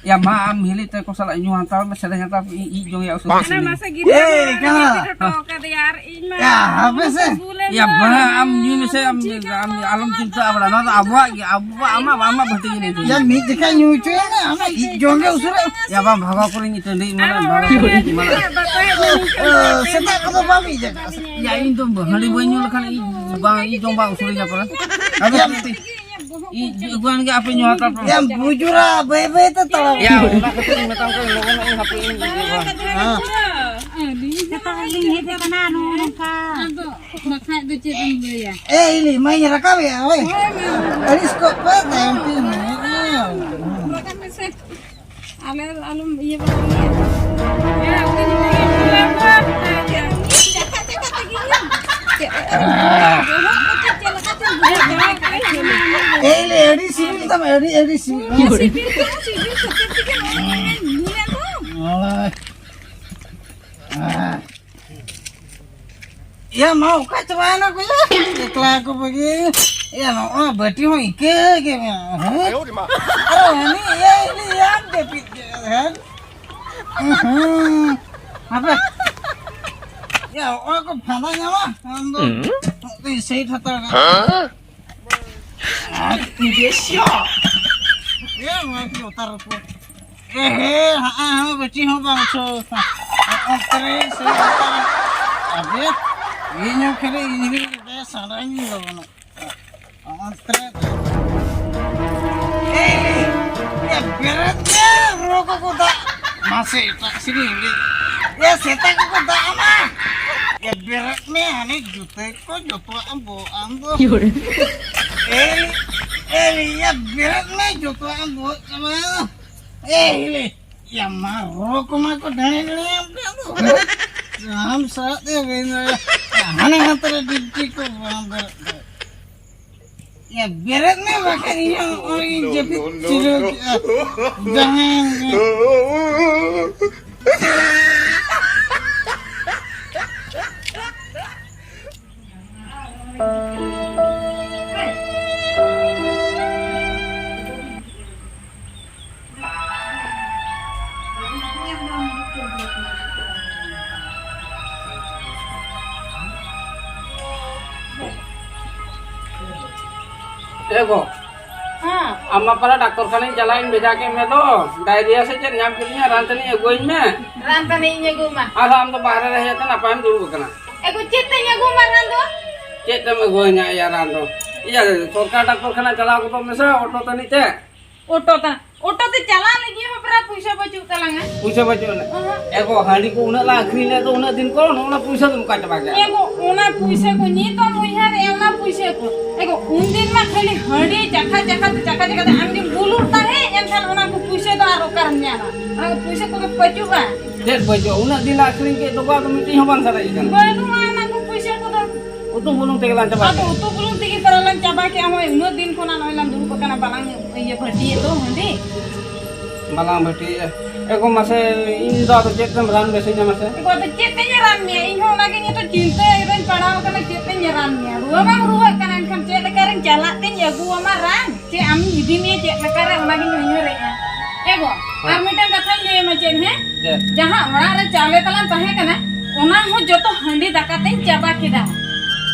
ᱭᱟ ᱢᱟ, ᱟᱢ ᱦᱤᱞᱤ ᱛᱟᱠᱚ ᱥᱟᱞᱟᱜ ᱧᱩ ᱦᱟᱛᱟᱲ ᱢᱮ, ᱥᱮᱨᱮᱧ ᱦᱟᱛᱟᱲ ᱢᱮ, ᱤᱧ ᱤᱡ ᱡᱚᱝ ᱭᱟ ᱩᱥᱩᱞ ᱚᱱᱟ ᱥᱩᱥᱩᱞᱤᱡ᱾ ᱢᱟᱥᱮ ᱜᱤᱫᱽᱨᱟᱹ ᱮ, ᱠᱚ ᱠᱟᱱᱟ᱾ ᱦᱚᱴᱚ ᱠᱟᱫᱮᱭᱟ ᱟᱨ ᱤᱧ ᱢᱟ ᱭᱟ, ᱦᱟᱯᱮ ᱥᱮ᱾ ᱩᱥᱩᱞᱮᱢ ᱭᱟ, ᱵᱟᱝ, ᱟᱢ ᱧᱩᱭ ᱢᱮᱥᱮ, ᱟᱢ, ᱴᱷᱤᱠ ᱟᱢ ᱟᱢ ᱟᱞᱚᱢ ᱪᱤᱱᱛᱟᱹᱜᱼᱟ, ᱵᱟᱲᱟ᱾ ᱱᱚᱣᱟ ᱫᱚ ᱟᱵᱚᱣᱟᱜ ᱜᱮ, ᱟᱵᱚᱣᱟᱜ, ᱟᱢᱟᱜ, ᱟᱢᱟᱜ ᱵᱷᱟᱹᱴᱤ ᱜᱮ ᱞᱟᱹᱭ ᱭᱟ, ᱢᱤᱫ ᱡᱚᱠᱷᱟ ᱧᱩ ᱦᱚᱪᱚᱭᱮᱢ, ᱟᱢᱟᱜ ᱤᱡ ᱡᱚᱝ ᱜᱮ ᱩᱥᱩᱞ᱾ ᱭᱟ, ᱵᱟᱝ, ᱵᱷᱟᱜᱟᱣ ᱠᱚᱨᱮᱧ ᱴᱟᱺᱰᱤ, ᱢᱟᱱᱮ, ᱟᱨ ᱵᱷᱟᱜᱟᱣ ᱦᱚᱲ ᱠᱚᱨᱮᱧ, ᱢᱟᱱᱮ᱾ ᱵᱟᱠᱚ ᱦᱮᱡ ᱞᱮᱱᱠᱷᱟᱱ ᱚ, ᱥᱮᱛᱟᱜ ᱠᱚᱫᱚ ᱵᱟᱢ ᱤᱡ ᱟᱠᱟᱫᱼᱟ ᱥᱮ? ᱭᱟ, ᱤᱧ ᱫᱚ ᱦᱟᱺᱰᱤ ᱵᱟᱹᱧ ᱧᱩ ᱞᱮᱠᱷᱟᱱ ᱤᱡ ᱵᱟᱝ, ᱤᱡ ᱡᱚᱝ ᱵᱟᱝ ᱩᱥᱩᱞᱤᱧᱟ ᱯᱟᱞᱮ᱾ ᱟᱫᱚ ᱭᱟ, ᱤᱡ ᱟᱹᱜᱩᱣᱟᱱ ᱜᱮ ᱟᱯᱮ ᱧᱩ ᱦᱟᱛᱟᱲ ᱯᱮ᱾ ᱭᱟ, ᱵᱩᱡᱩᱨᱟ, ᱵᱟᱹᱭ ᱵᱟᱹᱭ ᱛᱮ ᱛᱟᱲᱟᱢ᱾ ᱭᱟ, ᱚᱱᱟ ᱠᱷᱟᱹᱛᱤᱨ ᱤᱧ ᱢᱮᱛᱟᱢ ᱠᱟᱱᱟ, ᱞᱚᱜᱚᱱ ᱧᱚᱜ ᱤᱧ ᱦᱟᱯᱮ ᱤᱧ ᱤᱡ ᱟᱹᱜᱩᱣᱟ᱾ ᱦᱮᱸ᱾ ᱥᱮᱛᱟᱜ ᱨᱮᱞᱤᱧ ᱦᱮᱡ ᱟᱠᱟᱱᱟ, ᱱᱚᱜᱼᱚ ᱱᱚᱝᱠᱟ᱾ ᱟᱫᱚ ᱵᱟᱠᱷᱟᱡ ᱫᱚ ᱪᱮᱫ ᱮᱢ ᱞᱟᱹᱭᱟ? ᱮ, ᱤᱞᱤ, ᱢᱟᱧ ᱨᱟᱠᱟᱵᱮᱜᱼᱟ, ᱳᱭ᱾ ᱦᱳᱭ, ᱢᱟ᱾ ᱟᱹᱲᱤᱥ ᱠᱚᱜ ᱯᱮ, ᱛᱟᱭᱚᱢ ᱛᱮ ᱧᱟᱢᱚᱜᱼᱟ᱾ ᱨᱟᱠᱟᱵ ᱢᱮᱥᱮ᱾ ᱟᱞᱮ ᱟᱞᱚᱢ ᱤᱭᱟᱹ ᱵᱟᱲᱟ ᱞᱮᱭᱟ᱾ ᱦᱮᱸ, ᱩᱱᱤ ᱫᱚ ᱤᱭᱟᱹ ᱵᱟᱲᱟ ᱞᱮᱭᱟ᱾ ᱪᱮᱫ ᱮ ᱵᱚᱦᱚᱜ ᱠᱚ ᱪᱮᱫ ᱪᱮᱫ ᱞᱮᱠᱟ ᱪᱚᱝ ᱵᱩᱡᱷᱟᱹᱣ ᱵᱟᱲᱟ ᱠᱮᱫᱟ᱾ ᱮ, ᱤᱞᱤ, ᱟᱹᱰᱤ ᱥᱤᱵᱤᱞ ᱛᱟᱢᱟ, ᱟᱹᱰᱤ, ᱟᱹᱰᱤ ᱥᱤᱵᱤᱞ᱾ ᱥᱤᱵᱤᱞ ᱛᱮ, ᱥᱤᱵᱤᱞ ᱥᱟᱹᱛᱮ ᱛᱮᱜᱮ ᱱᱚᱜᱼᱚᱭ ᱱᱚᱰᱮ ᱧᱩᱭᱟ ᱠᱚ᱾ ᱱᱚᱜᱼᱚᱭ᱾ ᱭᱟ ᱢᱟ, ᱚᱠᱟ ᱪᱟᱵᱟᱭᱮᱱᱟ ᱠᱚ ᱭᱟ? ᱮᱠᱞᱟ ᱠᱚ ᱵᱟᱹᱜᱤ᱾ ᱭᱟ, ᱱᱚᱜᱼᱚᱭ ᱵᱟᱹᱴᱤ ᱦᱚᱸ ᱤᱠᱟᱹ ᱜᱮ ᱢᱮᱱᱟᱜᱼᱟ᱾ ᱦᱮᱸ? ᱟᱨᱚ ᱦᱟᱹᱱᱤ ᱤᱭᱟᱹ ᱦᱤᱞᱤ ᱭᱟᱢ ᱡᱟᱹᱯᱤᱫ ᱠᱮᱫ ᱦᱮᱸ? ᱦᱩᱸ᱾ ᱦᱟᱯᱮ᱾ ᱭᱟ, ᱚᱠᱚᱭ ᱠᱚ ᱯᱷᱟᱸᱫᱟ ᱧᱟᱢᱟ? ᱟᱢ ᱫᱚ ᱦᱩᱸ᱾ ᱤᱧ ᱥᱮᱭ ᱦᱟᱛᱟᱲ ᱠᱟᱱᱟ᱾ ᱦᱮᱸ? ᱟᱨ ᱛᱤᱨᱮᱥᱤᱭᱟ᱾ ᱮ, ᱱᱚᱣᱟ ᱠᱤ ᱚᱛᱟᱨ ᱨᱚᱯᱚᱲ? ᱮ, ᱦᱮ, ᱦᱟᱸ, ᱦᱟᱸ, ᱵᱟᱹᱪᱤ ᱦᱚᱸ ᱵᱟᱝ ᱪᱚ᱾ ᱚᱱᱛᱮ ᱨᱮ ᱥᱮᱭ ᱦᱟᱛᱟᱲ᱾ ᱟᱵᱮ, ᱤᱧ ᱦᱚᱸ ᱠᱷᱟᱹᱞᱤ ᱤᱧ ᱦᱚᱸ ᱵᱮᱥ ᱥᱟᱱᱟᱧ ᱫᱚ ᱵᱟᱹᱱᱩᱜ᱾ ᱚᱱᱛᱨᱮ᱾ ᱮ, ᱮ, ᱵᱮᱨᱮᱫ ᱢᱮ, ᱨᱚ ᱠᱚᱠᱚ ᱫᱟᱜ᱾ ᱢᱟᱥᱮ ᱮᱴᱟᱜ ᱥᱮᱨᱮᱧ ᱞᱟᱹᱭ᱾ ᱮ, ᱥᱮᱛᱟ ᱠᱚᱠᱚ ᱫᱟᱜ ᱟᱢᱟ᱾ ᱮ, ᱵᱮᱨᱮᱫ ᱢᱮ, ᱦᱟᱱᱮ ᱡᱩᱛᱟᱹ ᱠᱚ ᱡᱚᱛᱚᱣᱟᱜ ᱮᱢ ᱵᱚᱦᱚᱜ ᱟᱢ ᱫᱚ᱾ ᱮ, ᱮ, ᱮ, ᱵᱮᱨᱮᱫ ᱢᱮ, ᱡᱚᱛᱚᱣᱟᱜ ᱮᱢ ᱵᱚᱦᱚᱜ ᱪᱟᱵᱟᱭᱟ᱾ ᱮ, ᱦᱤᱞᱤ, ᱭᱟ ᱢᱟ, ᱨᱚ ᱠᱚᱢᱟ ᱠᱚ ᱰᱟᱹᱬᱮ ᱰᱟᱹᱬᱮ ᱟᱢ ᱠᱟᱱ ᱫᱚ᱾ ᱟᱢ ᱥᱟᱞᱟᱜ ᱛᱮ ᱵᱟᱹᱧ ᱫᱟᱲᱮᱭᱟᱜᱼᱟ᱾ ᱦᱟᱱᱮ ᱦᱟᱱᱛᱮ ᱨᱮ ᱰᱤᱯᱴᱤ ᱠᱚ ᱵᱟᱝ ᱵᱮᱨᱮᱫ ᱫᱟᱲᱮᱭᱟᱜᱼᱟ᱾ ᱭᱟ, ᱵᱮᱨᱮᱫ ᱢᱮ, ᱵᱟᱠᱷᱟᱱ ᱤᱧ ᱦᱚᱸ ᱱᱚᱜᱼᱚᱭ ᱤᱧ ᱡᱟᱹᱯᱤᱫ ᱡᱤᱨᱟᱹᱣ ᱠᱮᱜᱼᱟ᱾ ᱡᱟᱦᱟᱸᱭ ᱜᱮ᱾ ᱮ ᱜᱚ, ᱦᱮᱸ᱾ ᱟᱢ ᱢᱟ ᱯᱟᱞᱮ ᱰᱟᱠᱛᱚᱨ ᱠᱷᱟᱱᱟᱧ ᱪᱟᱞᱟᱜ ᱤᱧ ᱵᱷᱮᱡᱟ ᱠᱮᱫ ᱢᱮ ᱫᱚ᱾ ᱰᱟᱭᱨᱤᱭᱟ ᱥᱮ ᱪᱮᱫ ᱧᱟᱢ ᱠᱮᱫᱤᱧᱟ, ᱨᱟᱱ ᱛᱟᱹᱱᱤᱡ ᱟᱹᱜᱩᱣᱟᱹᱧ ᱢᱮ᱾ ᱨᱟᱱ ᱛᱟᱹᱱᱤᱡ ᱤᱧ ᱟᱹᱜᱩ ᱟᱢᱟ᱾ ᱟᱨᱦᱚᱸ ᱟᱢ ᱫᱚ ᱵᱟᱦᱨᱮ ᱨᱮ ᱦᱮᱡ ᱠᱟᱛᱮ ᱱᱟᱯᱟᱭᱮᱢ ᱫᱩᱲᱩᱵ ᱟᱠᱟᱱᱟ᱾ ᱮ ᱜᱚ, ᱪᱮᱫ ᱛᱮᱧ ᱟᱹᱜᱩ ᱟᱢᱟ ᱨᱟᱱ ᱫᱚ? ᱪᱮᱫ ᱛᱮᱢ ᱟᱹᱜᱩᱣᱟᱹᱧᱟ ᱭᱟ ᱨᱟᱱ ᱫᱚ? ᱤᱭᱟᱹ, ᱥᱚᱨᱠᱟᱨ ᱰᱟᱠᱛᱚᱨ ᱠᱷᱟᱱᱟ ᱪᱟᱞᱟᱣ ᱜᱚᱫᱚᱜ ᱢᱮᱥᱮ, ᱚᱴᱳ ᱛᱟᱹᱱᱤᱡ ᱛᱮ᱾ ᱚᱴᱳ ᱛᱟ-, ᱚᱴᱳ ᱛᱮ ᱪᱟᱞᱟᱜ ᱞᱟᱹᱜᱤᱫ ᱦᱚᱸ ᱯᱨᱟᱭ ᱯᱩᱭᱥᱟᱹ ᱵᱟᱹᱪᱩᱜ ᱛᱟᱞᱟᱝᱟ᱾ ᱯᱩᱭᱥᱟᱹ ᱵᱟᱹᱪᱩᱜ ᱟᱱᱟ᱾ ᱚᱦᱚᱸ᱾ ᱮ ᱜᱚ, ᱦᱟᱺᱰᱤ ᱠᱚ ᱩᱱᱟᱹᱜ ᱞᱟᱝ ᱟᱹᱠᱷᱨᱤᱧ ᱞᱮᱫ ᱫᱚ ᱩᱱᱟᱹᱜ ᱫᱤᱱ ᱠᱚ, ᱱᱚᱜᱼᱚ ᱱᱟ ᱯᱩᱭᱥᱟᱹ ᱫᱚ ᱚᱠᱟ ᱪᱟᱵᱟ ᱠᱮᱫᱟ? ᱮ ᱜᱚ, ᱚᱱᱟ ᱯᱩᱭᱥᱟᱹ ᱠᱚ ᱱᱤᱛ ᱦᱚᱸ ᱩᱭᱦᱟᱹᱨ ᱮ, ᱚᱱᱟ ᱯᱩᱭᱥᱟᱹ ᱠᱚ᱾ ᱮ ᱜᱚ, ᱩᱱᱫᱤᱱ ᱢᱟ ᱠᱷᱟᱹᱞᱤ ᱦᱟᱺᱰᱤ ᱪᱟᱠᱷᱟ ᱪᱟᱠᱷᱟ ᱛᱮ, ᱪᱟᱠᱷᱟ ᱪᱟᱠᱷᱟ ᱛᱮ ᱟᱢ ᱜᱮᱢ ᱵᱩᱞᱩᱜ ᱛᱟᱦᱮᱸᱫ, ᱮᱱᱠᱷᱟᱱ ᱚᱱᱟ ᱠᱚ ᱯᱩᱭᱥᱟᱹ ᱫᱚ ᱟᱨ ᱚᱠᱟᱨᱮᱢ ᱧᱟᱢᱟ? ᱚᱱᱟ ᱠᱚ ᱯᱩᱭᱥᱟᱹ ᱠᱚᱫᱚ ᱵᱟᱹᱪᱩᱜᱼᱟ᱾ ᱪᱮᱫ ᱵᱟᱹᱪᱩᱜᱼᱟ? ᱩᱱᱟᱹᱜ ᱫᱤᱱ ᱞᱮ ᱟᱹᱠᱷᱨᱤᱧ ᱠᱮᱫ ᱫᱚ ᱟᱫᱚ ᱢᱤᱫᱴᱤᱡ ᱦᱚᱸ ᱵᱟᱝ ᱥᱟᱨᱮᱡ ᱟᱠᱟᱱᱟ᱾ ᱵᱟᱹᱱᱩᱜᱼᱟ ᱚᱱᱟ ᱠᱚ ᱯᱩᱭᱥᱟᱹ ᱠᱚᱫᱚ᱾ ᱩᱛᱩ ᱵᱩᱞᱩᱝ ᱛᱮᱜᱮ ᱞᱟᱝ ᱪᱟᱵᱟ ᱟᱫᱚ ᱠᱮᱫᱟ᱾ ᱩᱛᱩ ᱵᱩᱞᱩᱝ ᱛᱮᱜᱮ ᱛᱟᱨᱟ ᱞᱟᱝ ᱪᱟᱵᱟ ᱠᱮᱫᱼᱟ᱾ ᱦᱚᱸᱜᱼᱚᱭ ᱩᱱᱟᱹᱜ ᱫᱤᱱ ᱠᱷᱚᱱᱟᱜ ᱱᱚᱜᱼᱚᱭ ᱞᱟᱝ ᱫᱩᱲᱩᱵ ᱟᱠᱟᱱᱟ, ᱵᱟᱞᱟᱝ ᱤᱭᱟᱹ ᱵᱷᱟᱹᱴᱤᱭᱮᱫ ᱫᱚ ᱦᱟᱺᱰᱤ᱾ ᱵᱟᱞᱟᱝ ᱵᱷᱟᱹᱴᱤᱭᱮᱫᱼᱟ᱾ ᱮ ᱜᱚ ᱢᱟᱥᱮ, ᱤᱧ ᱫᱚ ᱟᱫᱚ ᱪᱮᱫ ᱛᱮᱢ ᱨᱟᱱ ᱵᱮᱥᱤᱧᱟ ᱢᱟᱥᱮ? ᱮ ᱜᱚ, ᱟᱫᱚ ᱪᱮᱫ ᱛᱮᱧ ᱨᱟᱱ ᱢᱮᱭᱟ? ᱤᱧ ᱦᱚᱸ ᱚᱱᱟᱜᱮ ᱱᱤᱛᱚᱜ ᱪᱤᱱᱛᱟᱹ ᱨᱮᱧ ᱯᱟᱲᱟᱣ ᱟᱠᱟᱱᱟ, ᱪᱮᱫ ᱛᱮᱧ ᱨᱟᱱ ᱢᱮᱭᱟ? ᱨᱩᱣᱟᱹ ᱢᱟᱢ ᱨᱩᱣᱟᱹᱜ ᱠᱟᱱᱟ, ᱮᱱᱠᱷᱟᱱ ᱪᱮᱫ ᱞᱮᱠᱟ ᱨᱮᱧ ᱪᱟᱞᱟᱜ ᱛᱮᱧ ᱟᱹᱜᱩ ᱟᱢᱟ ᱨᱟᱱ? ᱪᱮᱫ ᱟᱢᱤᱧ ᱤᱫᱤ ᱢᱮᱭᱟ ᱪᱮᱫ ᱞᱮᱠᱟ ᱨᱮ, ᱚᱱᱟᱜᱤᱧ ᱩᱭᱦᱟᱹᱨᱮᱫᱼᱟ᱾ ᱮ ᱜᱚ, ᱦᱮᱸ᱾ ᱟᱨ ᱢᱤᱫᱴᱟᱝ ᱠᱟᱛᱷᱟᱧ ᱞᱟᱹᱭ ᱟᱢᱟ ᱪᱮᱫ, ᱦᱮᱸ? ᱪᱮᱫ? ᱡᱟᱦᱟᱸ ᱚᱲᱟᱜ ᱨᱮ ᱪᱟᱣᱞᱮ ᱛᱟᱞᱟᱝ ᱛᱟᱦᱮᱸ ᱠᱟᱱᱟ, ᱚᱱᱟ ᱦᱚᱸ ᱡᱚᱛᱚ ᱦᱟᱺᱰᱤ ᱫᱟᱠᱟ ᱛᱮᱧ ᱪᱟᱵᱟ ᱠᱮᱫᱟ᱾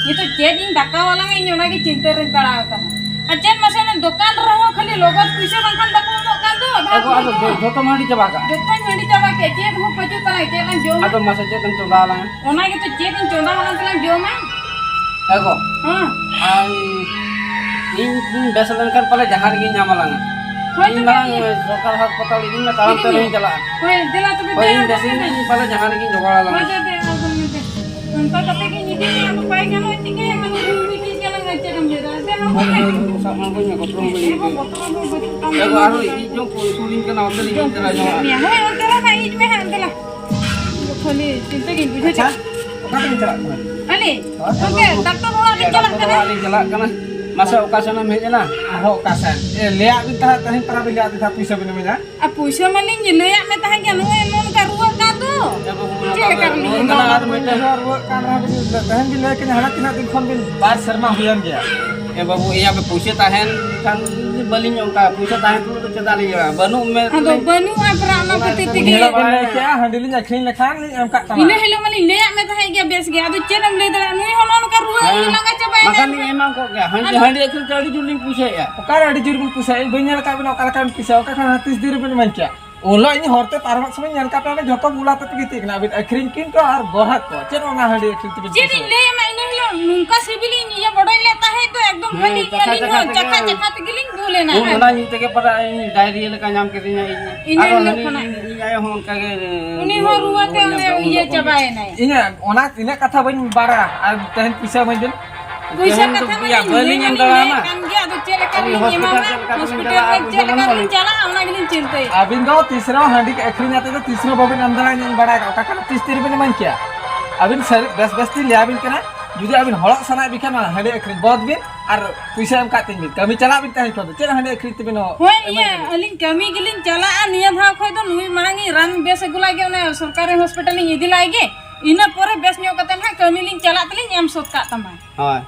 ᱱᱤᱛᱚᱜ ᱪᱮᱫ ᱤᱧ ᱫᱟᱠᱟ ᱟᱞᱟᱝᱟ, ᱤᱧ ᱚᱱᱟᱜᱮ ᱪᱤᱱᱛᱟᱹ ᱨᱮᱧ ᱯᱟᱲᱟᱣ ᱟᱠᱟᱱᱟ᱾ ᱟᱨ ᱪᱮᱫ ᱢᱟᱥᱮ, ᱚᱱᱟ ᱫᱚᱠᱟᱱ ᱨᱮᱦᱚᱸ ᱠᱷᱟᱹᱞᱤ ᱞᱚᱜᱚᱫ ᱯᱩᱭᱥᱟᱹ ᱵᱟᱝᱠᱷᱟᱱ ᱵᱟᱠᱚ ᱮᱢᱚᱜ ᱠᱟᱱ ᱫᱚ, ᱟᱫᱷᱟ ᱮ ᱜᱚ, ᱟᱫᱚ ᱡᱚ-, ᱡᱚᱛᱚᱢ ᱦᱟᱺᱰᱤ ᱪᱟᱵᱟ ᱠᱟᱜᱼᱟ? ᱡᱚᱛᱚᱧ ᱦᱟᱺᱰᱤ ᱪᱟᱵᱟ ᱠᱮᱫ, ᱪᱮᱫ ᱦᱚᱸ ᱵᱟᱹᱪᱩᱜ ᱛᱟᱞᱟᱝ, ᱪᱮᱫ ᱞᱟᱝ ᱡᱚᱢᱟ? ᱟᱫᱚ ᱢᱟᱥᱮ, ᱪᱮᱫ ᱮᱢ ᱪᱚᱸᱫᱟ ᱟᱞᱟᱝᱟ? ᱚᱱᱟ ᱜᱮᱛᱚ, ᱪᱮᱫ ᱤᱧ ᱪᱚᱸᱫᱟ ᱟᱞᱟᱝ ᱛᱮᱞᱟᱝ ᱡᱚᱢᱟ? ᱮ ᱜᱚ, ᱦᱮᱸ᱾ ᱟᱨ ᱤᱧ, ᱤᱧ ᱵᱮᱥ ᱞᱮᱱᱠᱷᱟᱱ ᱯᱟᱞᱮ ᱡᱟᱦᱟᱸ ᱨᱮᱜᱮᱧ ᱧᱟᱢ ᱟᱞᱟᱝᱟ᱾ ᱦᱳᱭ, ᱤᱧ ᱛᱚᱵᱮ ᱢᱟᱲᱟᱝ ᱤᱧ ᱥᱚᱨᱠᱟᱨ ᱦᱟᱥᱯᱟᱛᱟᱞ ᱤᱫᱤᱧ ᱢᱮ, ᱛᱟᱲᱟᱢ ᱛᱮ ᱤᱫᱤᱧ ᱢᱮ᱾ ᱨᱮᱦᱚᱸᱧ ᱪᱟᱞᱟᱜᱼᱟ᱾ ᱦᱳᱭ, ᱫᱮᱞᱟ ᱛᱚᱵᱮ, ᱦᱳᱭ, ᱫᱮᱞᱟ ᱤᱧ ᱵᱮᱥ ᱛᱚᱵᱮ᱾ ᱤᱧ ᱯᱟᱞᱮ ᱡᱟᱦᱟᱸ ᱨᱮᱜᱮᱧ ᱡᱚᱜᱟᱲ ᱟᱞᱟᱝᱟ᱾ ᱦᱳᱭ, ᱫᱮ, ᱫᱮ, ᱟᱬᱜᱚᱱ ᱢᱮ, ᱫᱮ᱾ ᱚᱱᱠᱟ ᱠᱟᱛᱮ ᱜᱮ ᱤᱧ ᱤᱫᱤ ᱢᱮᱭᱟ, ᱟᱫᱚ ᱵᱟᱭ ᱜᱟᱱᱚᱜᱼᱟ, ᱪᱤᱠᱟᱹᱭᱟᱢ? ᱟᱫᱚ ᱨᱩᱢ ᱨᱮ ᱪᱮᱫ ᱪᱟᱞᱟᱝ ᱟᱨ ᱪᱮᱫ ᱮᱢ ᱞᱟᱹᱭᱫᱟ? ᱫᱮ, ᱟᱬᱜᱚᱱ ᱢᱮ᱾ ᱥᱟᱵ ᱢᱟ ᱵᱟᱹᱧ ᱵᱚᱛᱚᱨ ᱵᱟᱹᱧ ᱮ, ᱟᱹᱭᱠᱟᱹᱣ᱾ ᱵᱚᱛᱚᱨ ᱫᱚ ᱵᱟᱹᱪᱩᱜ ᱛᱟᱢ ᱮ ᱜᱚ, ᱫᱚ᱾ ᱟᱨᱦᱚᱸ ᱤᱧ ᱡᱚᱢ ᱠᱚ ᱥᱩᱨᱤᱧ ᱠᱟᱱᱟ, ᱚᱱᱛᱮ ᱨᱤᱧ ᱡᱚᱢ ᱪᱟᱞᱟᱜ ᱠᱚ ᱧᱚᱜᱼᱟ᱾ ᱢᱮᱭᱟ᱾ ᱦᱳᱭ, ᱚᱱᱛᱮ ᱨᱮ ᱱᱟᱜ ᱤᱡ ᱢᱮ ᱦᱟᱸᱜ, ᱫᱮᱞᱟ᱾ ᱠᱷᱟᱹᱞᱤ ᱪᱤᱱᱛᱟᱹ ᱜᱤᱧ ᱵᱩᱡᱷᱟᱹᱣ ᱟᱪᱪᱷᱟ, ᱪᱮᱫ? ᱚᱠᱟ ᱛᱮᱵᱤᱱ ᱪᱟᱞᱟᱜ ᱠᱟᱱᱟ? ᱟᱞᱮ? ᱦᱳᱭ, ᱚᱱᱛᱮ ᱟᱫᱚ ᱰᱟᱠᱛᱟᱨ ᱚᱲᱟᱜ ᱞᱤᱧ ᱪᱟᱞᱟᱜ ᱰᱟᱠᱛᱟᱨ ᱠᱟᱱᱟ᱾ ᱚᱲᱟᱜ ᱞᱤᱧ ᱪᱟᱞᱟᱜ ᱠᱟᱱᱟ᱾ ᱢᱟᱥᱮ, ᱚᱠᱟ ᱥᱮᱱ ᱮᱢ ᱦᱮᱡ ᱮᱱᱟ? ᱟᱨᱦᱚᱸ ᱚᱠᱟ ᱥᱮᱱ? ᱮ, ᱞᱟᱹᱭᱟᱫ ᱵᱤᱱ ᱛᱟᱦᱮᱸᱫ, ᱛᱮᱦᱮᱧ ᱛᱚᱨᱟ ᱵᱤᱱ ᱞᱟᱹᱭᱟᱫ ᱞᱤᱧ ᱛᱟᱦᱮᱸᱫ, ᱯᱩᱭᱥᱟᱹ ᱵᱤᱱ ᱤᱢᱟᱹᱧᱟ᱾ ᱟᱨ ᱯᱩᱭᱥᱟᱹ ᱢᱟᱞᱤᱧ ᱞᱟᱹᱭᱟᱫ ᱢᱮ ᱛᱟᱦᱮᱸᱫ ᱜᱮ, ᱱᱚᱜᱼᱚᱭ ᱱᱚᱝᱠᱟ ᱨᱩᱣᱟᱹᱜ ᱠᱟᱱ ᱫᱚ᱾ ᱮ ᱵᱟᱹᱵᱩ, ᱪᱮᱫ ᱞᱮᱠᱟ ᱨᱮᱞᱤᱧ ᱱᱚᱜᱼᱚᱭ ᱮᱢᱟ? ᱱᱚᱣᱟ ᱨᱮ ᱢᱤᱫᱴᱮᱱ ᱨᱩᱣᱟᱹᱜ ᱠᱟᱱ ᱨᱮᱦᱚᱸ ᱵᱤᱱ, ᱛᱮᱦᱮᱧ ᱵᱤᱱ ᱞᱟᱹᱭ ᱠᱤᱧᱟ, ᱦᱟᱱᱟ ᱛᱤᱱᱟᱹᱜ ᱫᱤᱱ ᱠᱷᱚᱱ ᱵᱤᱱ ᱵᱟᱨ ᱥᱮᱨᱢᱟ ᱦᱩᱭᱮᱱ ᱜᱮᱭᱟ᱾ ᱮ ᱵᱟᱹᱵᱩ, ᱤᱧᱟᱹᱜ ᱯᱩᱭᱥᱟᱹ ᱛᱟᱦᱮᱱ ᱠᱷᱟᱱ ᱵᱟᱹᱞᱤᱧ ᱚᱱᱠᱟ, ᱯᱩᱭᱥᱟᱹ ᱛᱟᱦᱮᱱ ᱛᱩᱞᱩᱡ ᱫᱚ ᱪᱮᱫᱟᱜ ᱞᱤᱧ ᱮᱢᱟ? ᱵᱟᱹᱱᱩᱜ ᱢᱮ ᱟᱫᱚ ᱛᱩᱞᱩᱡ ᱵᱟᱹᱱᱩᱜᱼᱟ, ᱯᱮᱨᱟ, ᱚᱱᱟ ᱚᱱᱟ ᱠᱷᱟᱹᱛᱤᱨ ᱜᱮᱛᱚ ᱛᱮᱜᱮ᱾ ᱧᱮᱞᱚᱜ ᱠᱟᱱᱟ᱾ ᱞᱟᱹᱭ ᱠᱮᱜᱼᱟ, ᱦᱟᱺᱰᱤ ᱞᱤᱧ ᱟᱹᱠᱷᱨᱤᱧ ᱞᱮᱠᱷᱟᱱ ᱞᱤᱧ ᱮᱢ ᱠᱟᱜ ᱛᱟᱢᱟ᱾ ᱤᱱᱟᱹ ᱦᱤᱞᱳᱜ ᱢᱟᱞᱤᱧ ᱞᱟᱹᱭᱟᱫ ᱢᱮ ᱛᱟᱦᱮᱸᱫ ᱜᱮ, ᱵᱮᱥ ᱜᱮ᱾ ᱟᱫᱚ ᱪᱮᱫ ᱮᱢ ᱞᱟᱹᱭ ᱫᱟᱲᱮᱭᱟᱜᱼᱟ? ᱱᱩᱭ ᱦᱚᱸ ᱱᱚᱜᱼᱚ ᱱᱚᱝᱠᱟ ᱨᱩᱣᱟᱹ ᱦᱮᱸ, ᱦᱮᱡ ᱞᱟᱸᱜᱟ ᱪᱟᱵᱟᱭᱮᱱᱟ᱾ ᱵᱟᱠᱷᱟᱱ ᱞᱤᱧ ᱮᱢᱟ ᱠᱚᱜ ᱜᱮᱭᱟ᱾ ᱦᱟᱺᱰᱤ, ᱟᱫᱚ ᱦᱟᱺᱰᱤ ᱟᱹᱠᱷᱨᱤᱧ ᱛᱮ ᱟᱹᱰᱤ ᱡᱳᱨ ᱞᱤᱧ ᱯᱩᱭᱥᱟᱹᱭᱮᱫᱼᱟ᱾ ᱚᱠᱟᱨᱮ ᱟᱹᱰᱤ ᱡᱳᱨ ᱵᱤᱱ ᱯᱩᱭᱥᱟᱹᱭᱮᱫᱼᱟ? ᱤᱧ ᱵᱟᱹᱧ ᱧᱮᱞ ᱟᱠᱟᱫ ᱵᱤᱱᱟ ᱚᱠᱟ ᱞᱮᱠᱟ ᱵᱤᱱ ᱯᱩᱭᱥᱟᱹᱭᱟ᱾ ᱚᱠᱟ ᱠᱷᱚᱱ ᱛᱤᱥ ᱫᱤᱱ ᱨᱮᱵᱤᱱ ᱮᱢᱟᱧ ᱠᱮᱭᱟ? ᱩᱱ ᱦᱤᱞᱳᱜ ᱤᱧ ᱦᱚᱨ ᱛᱮ ᱯᱟᱨᱚᱢᱚᱜ ᱥᱚᱢᱚᱭ ᱧᱮᱞ ᱠᱟᱜ ᱯᱮᱭᱟ, ᱡᱷᱚᱛᱚ ᱵᱩᱞᱟ ᱛᱮᱯᱮ ᱜᱤᱛᱤᱡ ᱠᱟᱱᱟ᱾ ᱟᱹᱵᱤᱱ ᱟᱹᱠᱷᱨᱤᱧ ᱠᱤᱱ ᱠᱚ ᱟᱨ ᱜᱚᱦᱟᱠ ᱠᱚ᱾ ᱪᱮᱫ ᱚᱱᱟ ᱦᱟᱺᱰᱤ ᱟᱹᱠᱷᱨᱤᱧ ᱛᱮᱵᱤᱱ ᱪᱮᱫ ᱯᱩᱭᱥᱟᱹᱭᱟ? ᱤᱧ ᱞᱟᱹᱭ ᱟᱢᱟ, ᱤᱱᱟᱹ ᱦᱤᱞᱳᱜ ᱱᱚᱝᱠᱟ ᱥᱤᱵᱤᱞᱤᱧ ᱤᱭᱟᱹ ᱵᱚᱰᱚᱡ ᱞᱮᱫ ᱛᱟᱦᱮᱸᱫ ᱫᱚ, ᱮᱠᱫᱚᱢ ᱦᱮᱸ, ᱠᱷᱟᱹᱞᱤ ᱪᱟᱠᱷᱟ ᱟᱹᱞᱤᱧ ᱪᱟᱠᱷᱟ ᱦᱚᱸ ᱛᱮᱜᱮ᱾ ᱪᱟᱠᱷᱟ ᱪᱟᱠᱷᱟ ᱛᱮᱜᱮᱞᱤᱧ ᱵᱩᱞ ᱮᱱᱟ᱾ ᱩᱱ ᱚᱱᱟ ᱧᱩ ᱛᱮᱜᱮ ᱯᱟᱞᱮ ᱤᱧ ᱰᱟᱭᱨᱤᱭᱟ ᱞᱮᱠᱟ ᱧᱟᱢ ᱠᱮᱫᱤᱧᱟ ᱤᱧ᱾ ᱤᱱᱟᱹ ᱟᱨᱚ ᱦᱤᱞᱳᱜ ᱦᱟᱹᱱᱤ ᱠᱷᱚᱱᱟᱜ ᱤᱧ, ᱜᱮ᱾ ᱤᱧ ᱟᱭᱳ ᱦᱚᱸ ᱚᱱᱠᱟ ᱜᱮ ᱩᱱᱤ ᱨᱩᱣᱟᱹ, ᱦᱚᱸ ᱨᱩᱣᱟᱹ ᱨᱩᱣᱟᱹ ᱛᱮ ᱧᱟᱢ ᱚᱸᱰᱮ ᱠᱮᱫ ᱩᱱ ᱤᱭᱟᱹ ᱞᱚᱜᱚᱱ ᱜᱮ᱾ ᱪᱟᱵᱟᱭᱮᱱᱟᱭ᱾ ᱤᱧᱟᱹᱜ ᱚᱱᱟ ᱛᱤᱱᱟᱹᱜ ᱠᱟᱛᱷᱟ ᱵᱟᱹᱧ ᱵᱟᱲᱟᱭᱟ, ᱟᱨ ᱛᱮᱦᱮᱧ ᱯᱩᱭᱥᱟᱹ ᱮᱢᱟᱹᱧ ᱵᱤᱱ᱾ ᱯᱩᱭᱥᱟᱹ ᱛᱮᱦᱮᱧ ᱠᱟᱛᱷᱟ ᱫᱚ ᱢᱟ ᱤᱭᱟᱹ, ᱤᱧ ᱵᱟᱹᱞᱤᱧ ᱞᱟᱹᱭᱮᱫ ᱮᱢ ᱠᱟᱱ ᱫᱟᱲᱮᱭᱟᱢᱟ᱾ ᱜᱮᱭᱟ, ᱟᱫᱚ ᱪᱮᱫ ᱞᱮᱠᱟ ᱟᱹᱞᱤᱧ ᱞᱤᱧ ᱦᱚᱥᱯᱤᱴᱟᱞ ᱮᱢᱟᱢᱟ? ᱪᱮᱫ ᱞᱮᱠᱟ ᱛᱮᱞᱤᱧ ᱦᱚᱥᱯᱤᱴᱟᱞ ᱪᱟᱞᱟᱜᱼᱟ? ᱨᱮ ᱯᱩᱭᱥᱟᱹ ᱪᱮᱫ ᱞᱮᱠᱟ ᱵᱟᱹᱱᱩᱜ ᱞᱤᱧ ᱟᱹᱞᱤᱧ᱾ ᱪᱟᱞᱟᱜᱼᱟ, ᱚᱱᱟ ᱜᱮᱞᱤᱧ ᱪᱤᱱᱛᱟᱹᱭᱮᱫᱼᱟ᱾ ᱟᱹᱵᱤᱱ ᱫᱚ ᱛᱤᱥ ᱨᱮᱦᱚᱸ ᱦᱟᱺᱰᱤ ᱟᱹᱠᱷᱨᱤᱧ ᱟᱛᱮ ᱫᱚ ᱛᱤᱥ ᱨᱮᱦᱚᱸ ᱵᱟᱹᱵᱤᱱ ᱮᱢ ᱫᱟᱲᱮᱭᱟᱹᱧᱟ, ᱤᱧ ᱵᱟᱲᱟᱭ ᱠᱟᱜᱼᱟ᱾ ᱚᱠᱟ ᱠᱷᱚᱱ ᱛᱤᱥ ᱛᱤ ᱨᱮᱵᱤᱱ ᱮᱢᱟᱹᱧ ᱠᱮᱭᱟ? ᱟᱹᱵᱤᱱ ᱥᱟᱹᱨᱤ ᱵᱮᱥ ᱵᱮᱥ ᱛᱤᱧ ᱞᱟᱹᱭ ᱟᱹᱵᱤᱱ ᱠᱟᱱᱟ, ᱡᱩᱫᱤ ᱟᱹᱵᱤᱱ ᱦᱚᱲᱚᱜ ᱥᱟᱱᱟᱭᱮᱫ ᱵᱤᱱ ᱠᱷᱟᱱ, ᱚᱱᱟ ᱦᱟᱺᱰᱤ ᱟᱹᱠᱷᱨᱤᱧ ᱵᱚᱫ ᱵᱤᱱ ᱟᱨ ᱯᱩᱭᱥᱟᱹ ᱮᱢ ᱠᱟᱜ ᱛᱤᱧ ᱵᱤᱱ᱾ ᱠᱟᱹᱢᱤ ᱪᱟᱞᱟᱜ ᱵᱤᱱ ᱛᱟᱦᱮᱸ ᱠᱷᱚᱱ ᱫᱚ ᱪᱮᱫ ᱦᱟᱺᱰᱤ ᱟᱹᱠᱷᱨᱤᱧ ᱛᱮᱵᱤᱱ ᱦᱚ-, ᱦᱳᱭ, ᱮᱢᱟᱹᱧ ᱤᱭᱟᱹ, ᱠᱟᱱᱟ? ᱟᱹᱞᱤᱧ ᱠᱟᱹᱢᱤ ᱜᱮᱞᱤᱧ ᱪᱟᱞᱟᱜᱼᱟ ᱱᱤᱭᱟᱹ ᱫᱷᱟᱣ ᱠᱷᱚᱱ ᱫᱚ᱾ ᱱᱩᱭ ᱢᱟᱲᱟᱝ ᱤᱧ ᱨᱟᱱ ᱵᱮᱥ ᱟᱹᱜᱩ ᱞᱟᱭ ᱜᱮ, ᱚᱱᱮ ᱥᱚᱨᱠᱟᱨᱤ ᱦᱚᱥᱯᱤᱴᱟᱞ ᱤᱧ ᱤᱫᱤ ᱞᱟᱭ ᱜᱮ, ᱤᱱᱟᱹ ᱯᱚᱨᱮ ᱵᱮᱥ ᱧᱚᱜ ᱠᱟᱛᱮ ᱱᱟᱦᱟᱜ ᱠᱟᱹᱢᱤ ᱞᱤᱧ ᱪᱟᱞᱟᱜ ᱛᱮᱞᱤᱧ ᱮᱢ ᱥᱟᱹᱛ ᱠᱟᱜ ᱛᱟᱢᱟ᱾ ᱦᱳᱭ᱾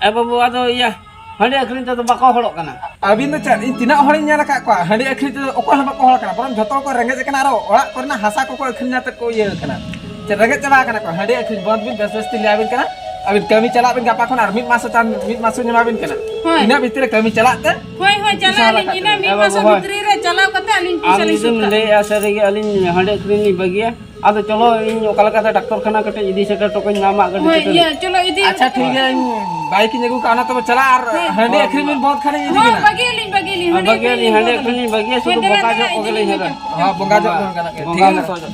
ᱮ ᱵᱟᱹᱵᱩ, ᱟᱫᱚ ᱤᱭᱟᱹ, ᱦᱟᱺᱰᱤ ᱟᱹᱠᱷᱨᱤᱧ ᱛᱮᱫᱚ ᱵᱟᱠᱚ ᱦᱚᱲᱚᱜ ᱠᱟᱱᱟ᱾ ᱟᱹᱵᱤᱱ ᱫᱚ ᱪᱮᱫ, ᱤᱧ ᱛᱤᱱᱟᱹᱜ ᱦᱚᱲᱤᱧ ᱧᱮᱞ ᱟᱠᱟᱫ ᱠᱚᱣᱟ, ᱦᱟᱺᱰᱤ ᱟᱹᱠᱷᱨᱤᱧ ᱛᱮᱫᱚ ᱚᱠᱚᱭ ᱦᱚᱸ ᱵᱟᱠᱚ ᱦᱚᱲ ᱠᱟᱱᱟ, ᱵᱚᱨᱚᱝ ᱡᱷᱚᱛᱚ ᱠᱚ ᱨᱮᱸᱜᱮᱡ ᱟᱠᱟᱱᱟ, ᱟᱨᱚ ᱚᱲᱟᱜ ᱠᱚᱨᱮᱱᱟᱜ ᱦᱟᱥᱟ ᱠᱚᱠᱚ ᱟᱹᱠᱷᱨᱤᱧ ᱠᱟᱛᱮ ᱠᱚ ᱤᱭᱟᱹ ᱟᱠᱟᱱᱟ᱾ ᱨᱮᱸᱜᱮᱡ ᱪᱟᱵᱟ ᱟᱠᱟᱱᱟ ᱠᱚ᱾ ᱦᱟᱺᱰᱤ ᱟᱹᱠᱷᱨᱤᱧ ᱵᱚᱱᱫ ᱵᱤᱱ, ᱵᱮᱥ ᱵᱮᱥ ᱛᱤᱧ ᱞᱟᱹᱭ ᱟᱵᱤᱱ ᱠᱟᱱᱟ᱾ ᱟᱹᱵᱤᱱ ᱠᱟᱹᱢᱤ ᱪᱟᱞᱟᱜ ᱵᱤᱱ ᱜᱟᱯᱟ ᱠᱷᱚᱱ, ᱟᱨ ᱢᱤᱫ ᱢᱟᱥ ᱪᱟᱸᱫ, ᱢᱤᱫ ᱢᱟᱥ ᱤᱧ ᱮᱢᱟ ᱵᱤᱱ ᱠᱟᱱᱟ᱾ ᱦᱳᱭ᱾ ᱤᱱᱟᱹ ᱵᱷᱤᱛᱤᱨ ᱨᱮ ᱠᱟᱹᱢᱤ ᱪᱟᱞᱟᱜ ᱛᱮ᱾ ᱦᱳᱭ, ᱦᱳᱭ, ᱪᱟᱞᱟᱜ ᱤᱥᱟᱨᱟ ᱟᱹᱞᱤᱧ, ᱠᱟᱜ ᱤᱱᱟᱹ ᱵᱤᱱ᱾ ᱢᱤᱫ ᱮ ᱢᱟᱥ ᱵᱟᱵᱟ, ᱦᱳᱭ᱾ ᱵᱷᱤᱛᱨᱤ ᱨᱮ ᱪᱟᱞᱟᱣ ᱠᱟᱛᱮ ᱟᱹᱞᱤᱧ ᱟᱢ ᱯᱚᱭᱥᱟ ᱞᱤᱧ ᱡᱩᱫᱤᱢ ᱥᱩᱫ ᱠᱟᱜᱼᱟ᱾ ᱞᱟᱹᱭᱮᱜᱼᱟ ᱥᱟᱹᱨᱤ ᱜᱮ, ᱟᱹᱞᱤᱧ ᱦᱟᱺᱰᱤ ᱟᱹᱠᱷᱨᱤᱧ ᱞᱤᱧ ᱵᱟᱹᱜᱤᱭᱟ, ᱟᱫᱚ ᱪᱚᱞᱚ, ᱤᱧ ᱚᱠᱟ ᱞᱮᱠᱟᱛᱮ ᱰᱟᱠᱛᱚᱨ ᱠᱷᱟᱱᱟ ᱠᱟᱹᱴᱤᱡ ᱤᱫᱤ ᱥᱮᱴᱮᱨ ᱦᱚᱴᱚ ᱠᱟᱹᱧ ᱢᱮ ᱟᱢᱟᱜ ᱜᱟᱹᱰᱤ ᱦᱳᱭ, ᱛᱮ᱾ ᱤᱭᱟᱹ, ᱪᱚᱞᱚ ᱤᱫᱤ ᱟᱪᱪᱷᱟ, ᱦᱚᱴᱚ ᱴᱷᱤᱠ ᱜᱮᱭᱟ, ᱠᱟᱹᱧ᱾ ᱤᱧ ᱵᱟᱭᱤᱠ ᱤᱧ ᱟᱹᱜᱩ ᱠᱟᱜᱼᱟ, ᱚᱱᱟ ᱛᱮᱵᱚ ᱪᱟᱞᱟᱜᱼᱟ, ᱟᱨ ᱦᱳᱭ᱾ ᱦᱟᱺᱰᱤ ᱟᱹᱠᱷᱨᱤᱧ ᱵᱤᱱ ᱵᱚᱱᱫ ᱠᱷᱟᱱ ᱤᱧ ᱤᱫᱤ ᱦᱳᱭ, ᱵᱤᱱᱟ᱾ ᱵᱟᱹᱜᱤᱭᱟᱞᱤᱧ, ᱵᱟᱹᱜᱤᱭᱟᱞᱤᱧ, ᱦᱳᱭ, ᱦᱟᱺᱰᱤ ᱵᱟᱹᱜᱤᱭᱟᱞᱤᱧ, ᱟᱹᱠᱷᱨᱤᱧ ᱦᱟᱺᱰᱤ ᱵᱚᱱᱫ ᱟᱹᱠᱷᱨᱤᱧ ᱞᱤᱧ ᱟᱹᱞᱤᱧ᱾ ᱵᱟᱹᱜᱤᱭᱟ, ᱥᱩᱫᱷᱩ ᱦᱳᱭ, ᱫᱮᱞᱟ, ᱵᱚᱸᱜᱟ ᱫᱮᱞᱟ, ᱡᱚᱦᱚᱜ ᱤᱫᱤ ᱠᱚᱜᱮ ᱞᱤᱧ ᱞᱤᱧ ᱦᱮᱡᱟ᱾ ᱦᱤᱡᱩᱜ᱾ ᱦᱳᱭ, ᱵᱚᱸᱜᱟ ᱡᱚᱦᱚᱜ ᱦᱳᱭ᱾ ᱠᱚᱜᱮ ᱞᱤᱧ ᱦᱮᱡᱟ᱾ ᱵᱚᱸᱜᱟ ᱴᱷᱤᱠ ᱡᱚᱦᱚᱜ ᱜᱮᱭᱟ᱾ ᱠᱚᱜᱮ᱾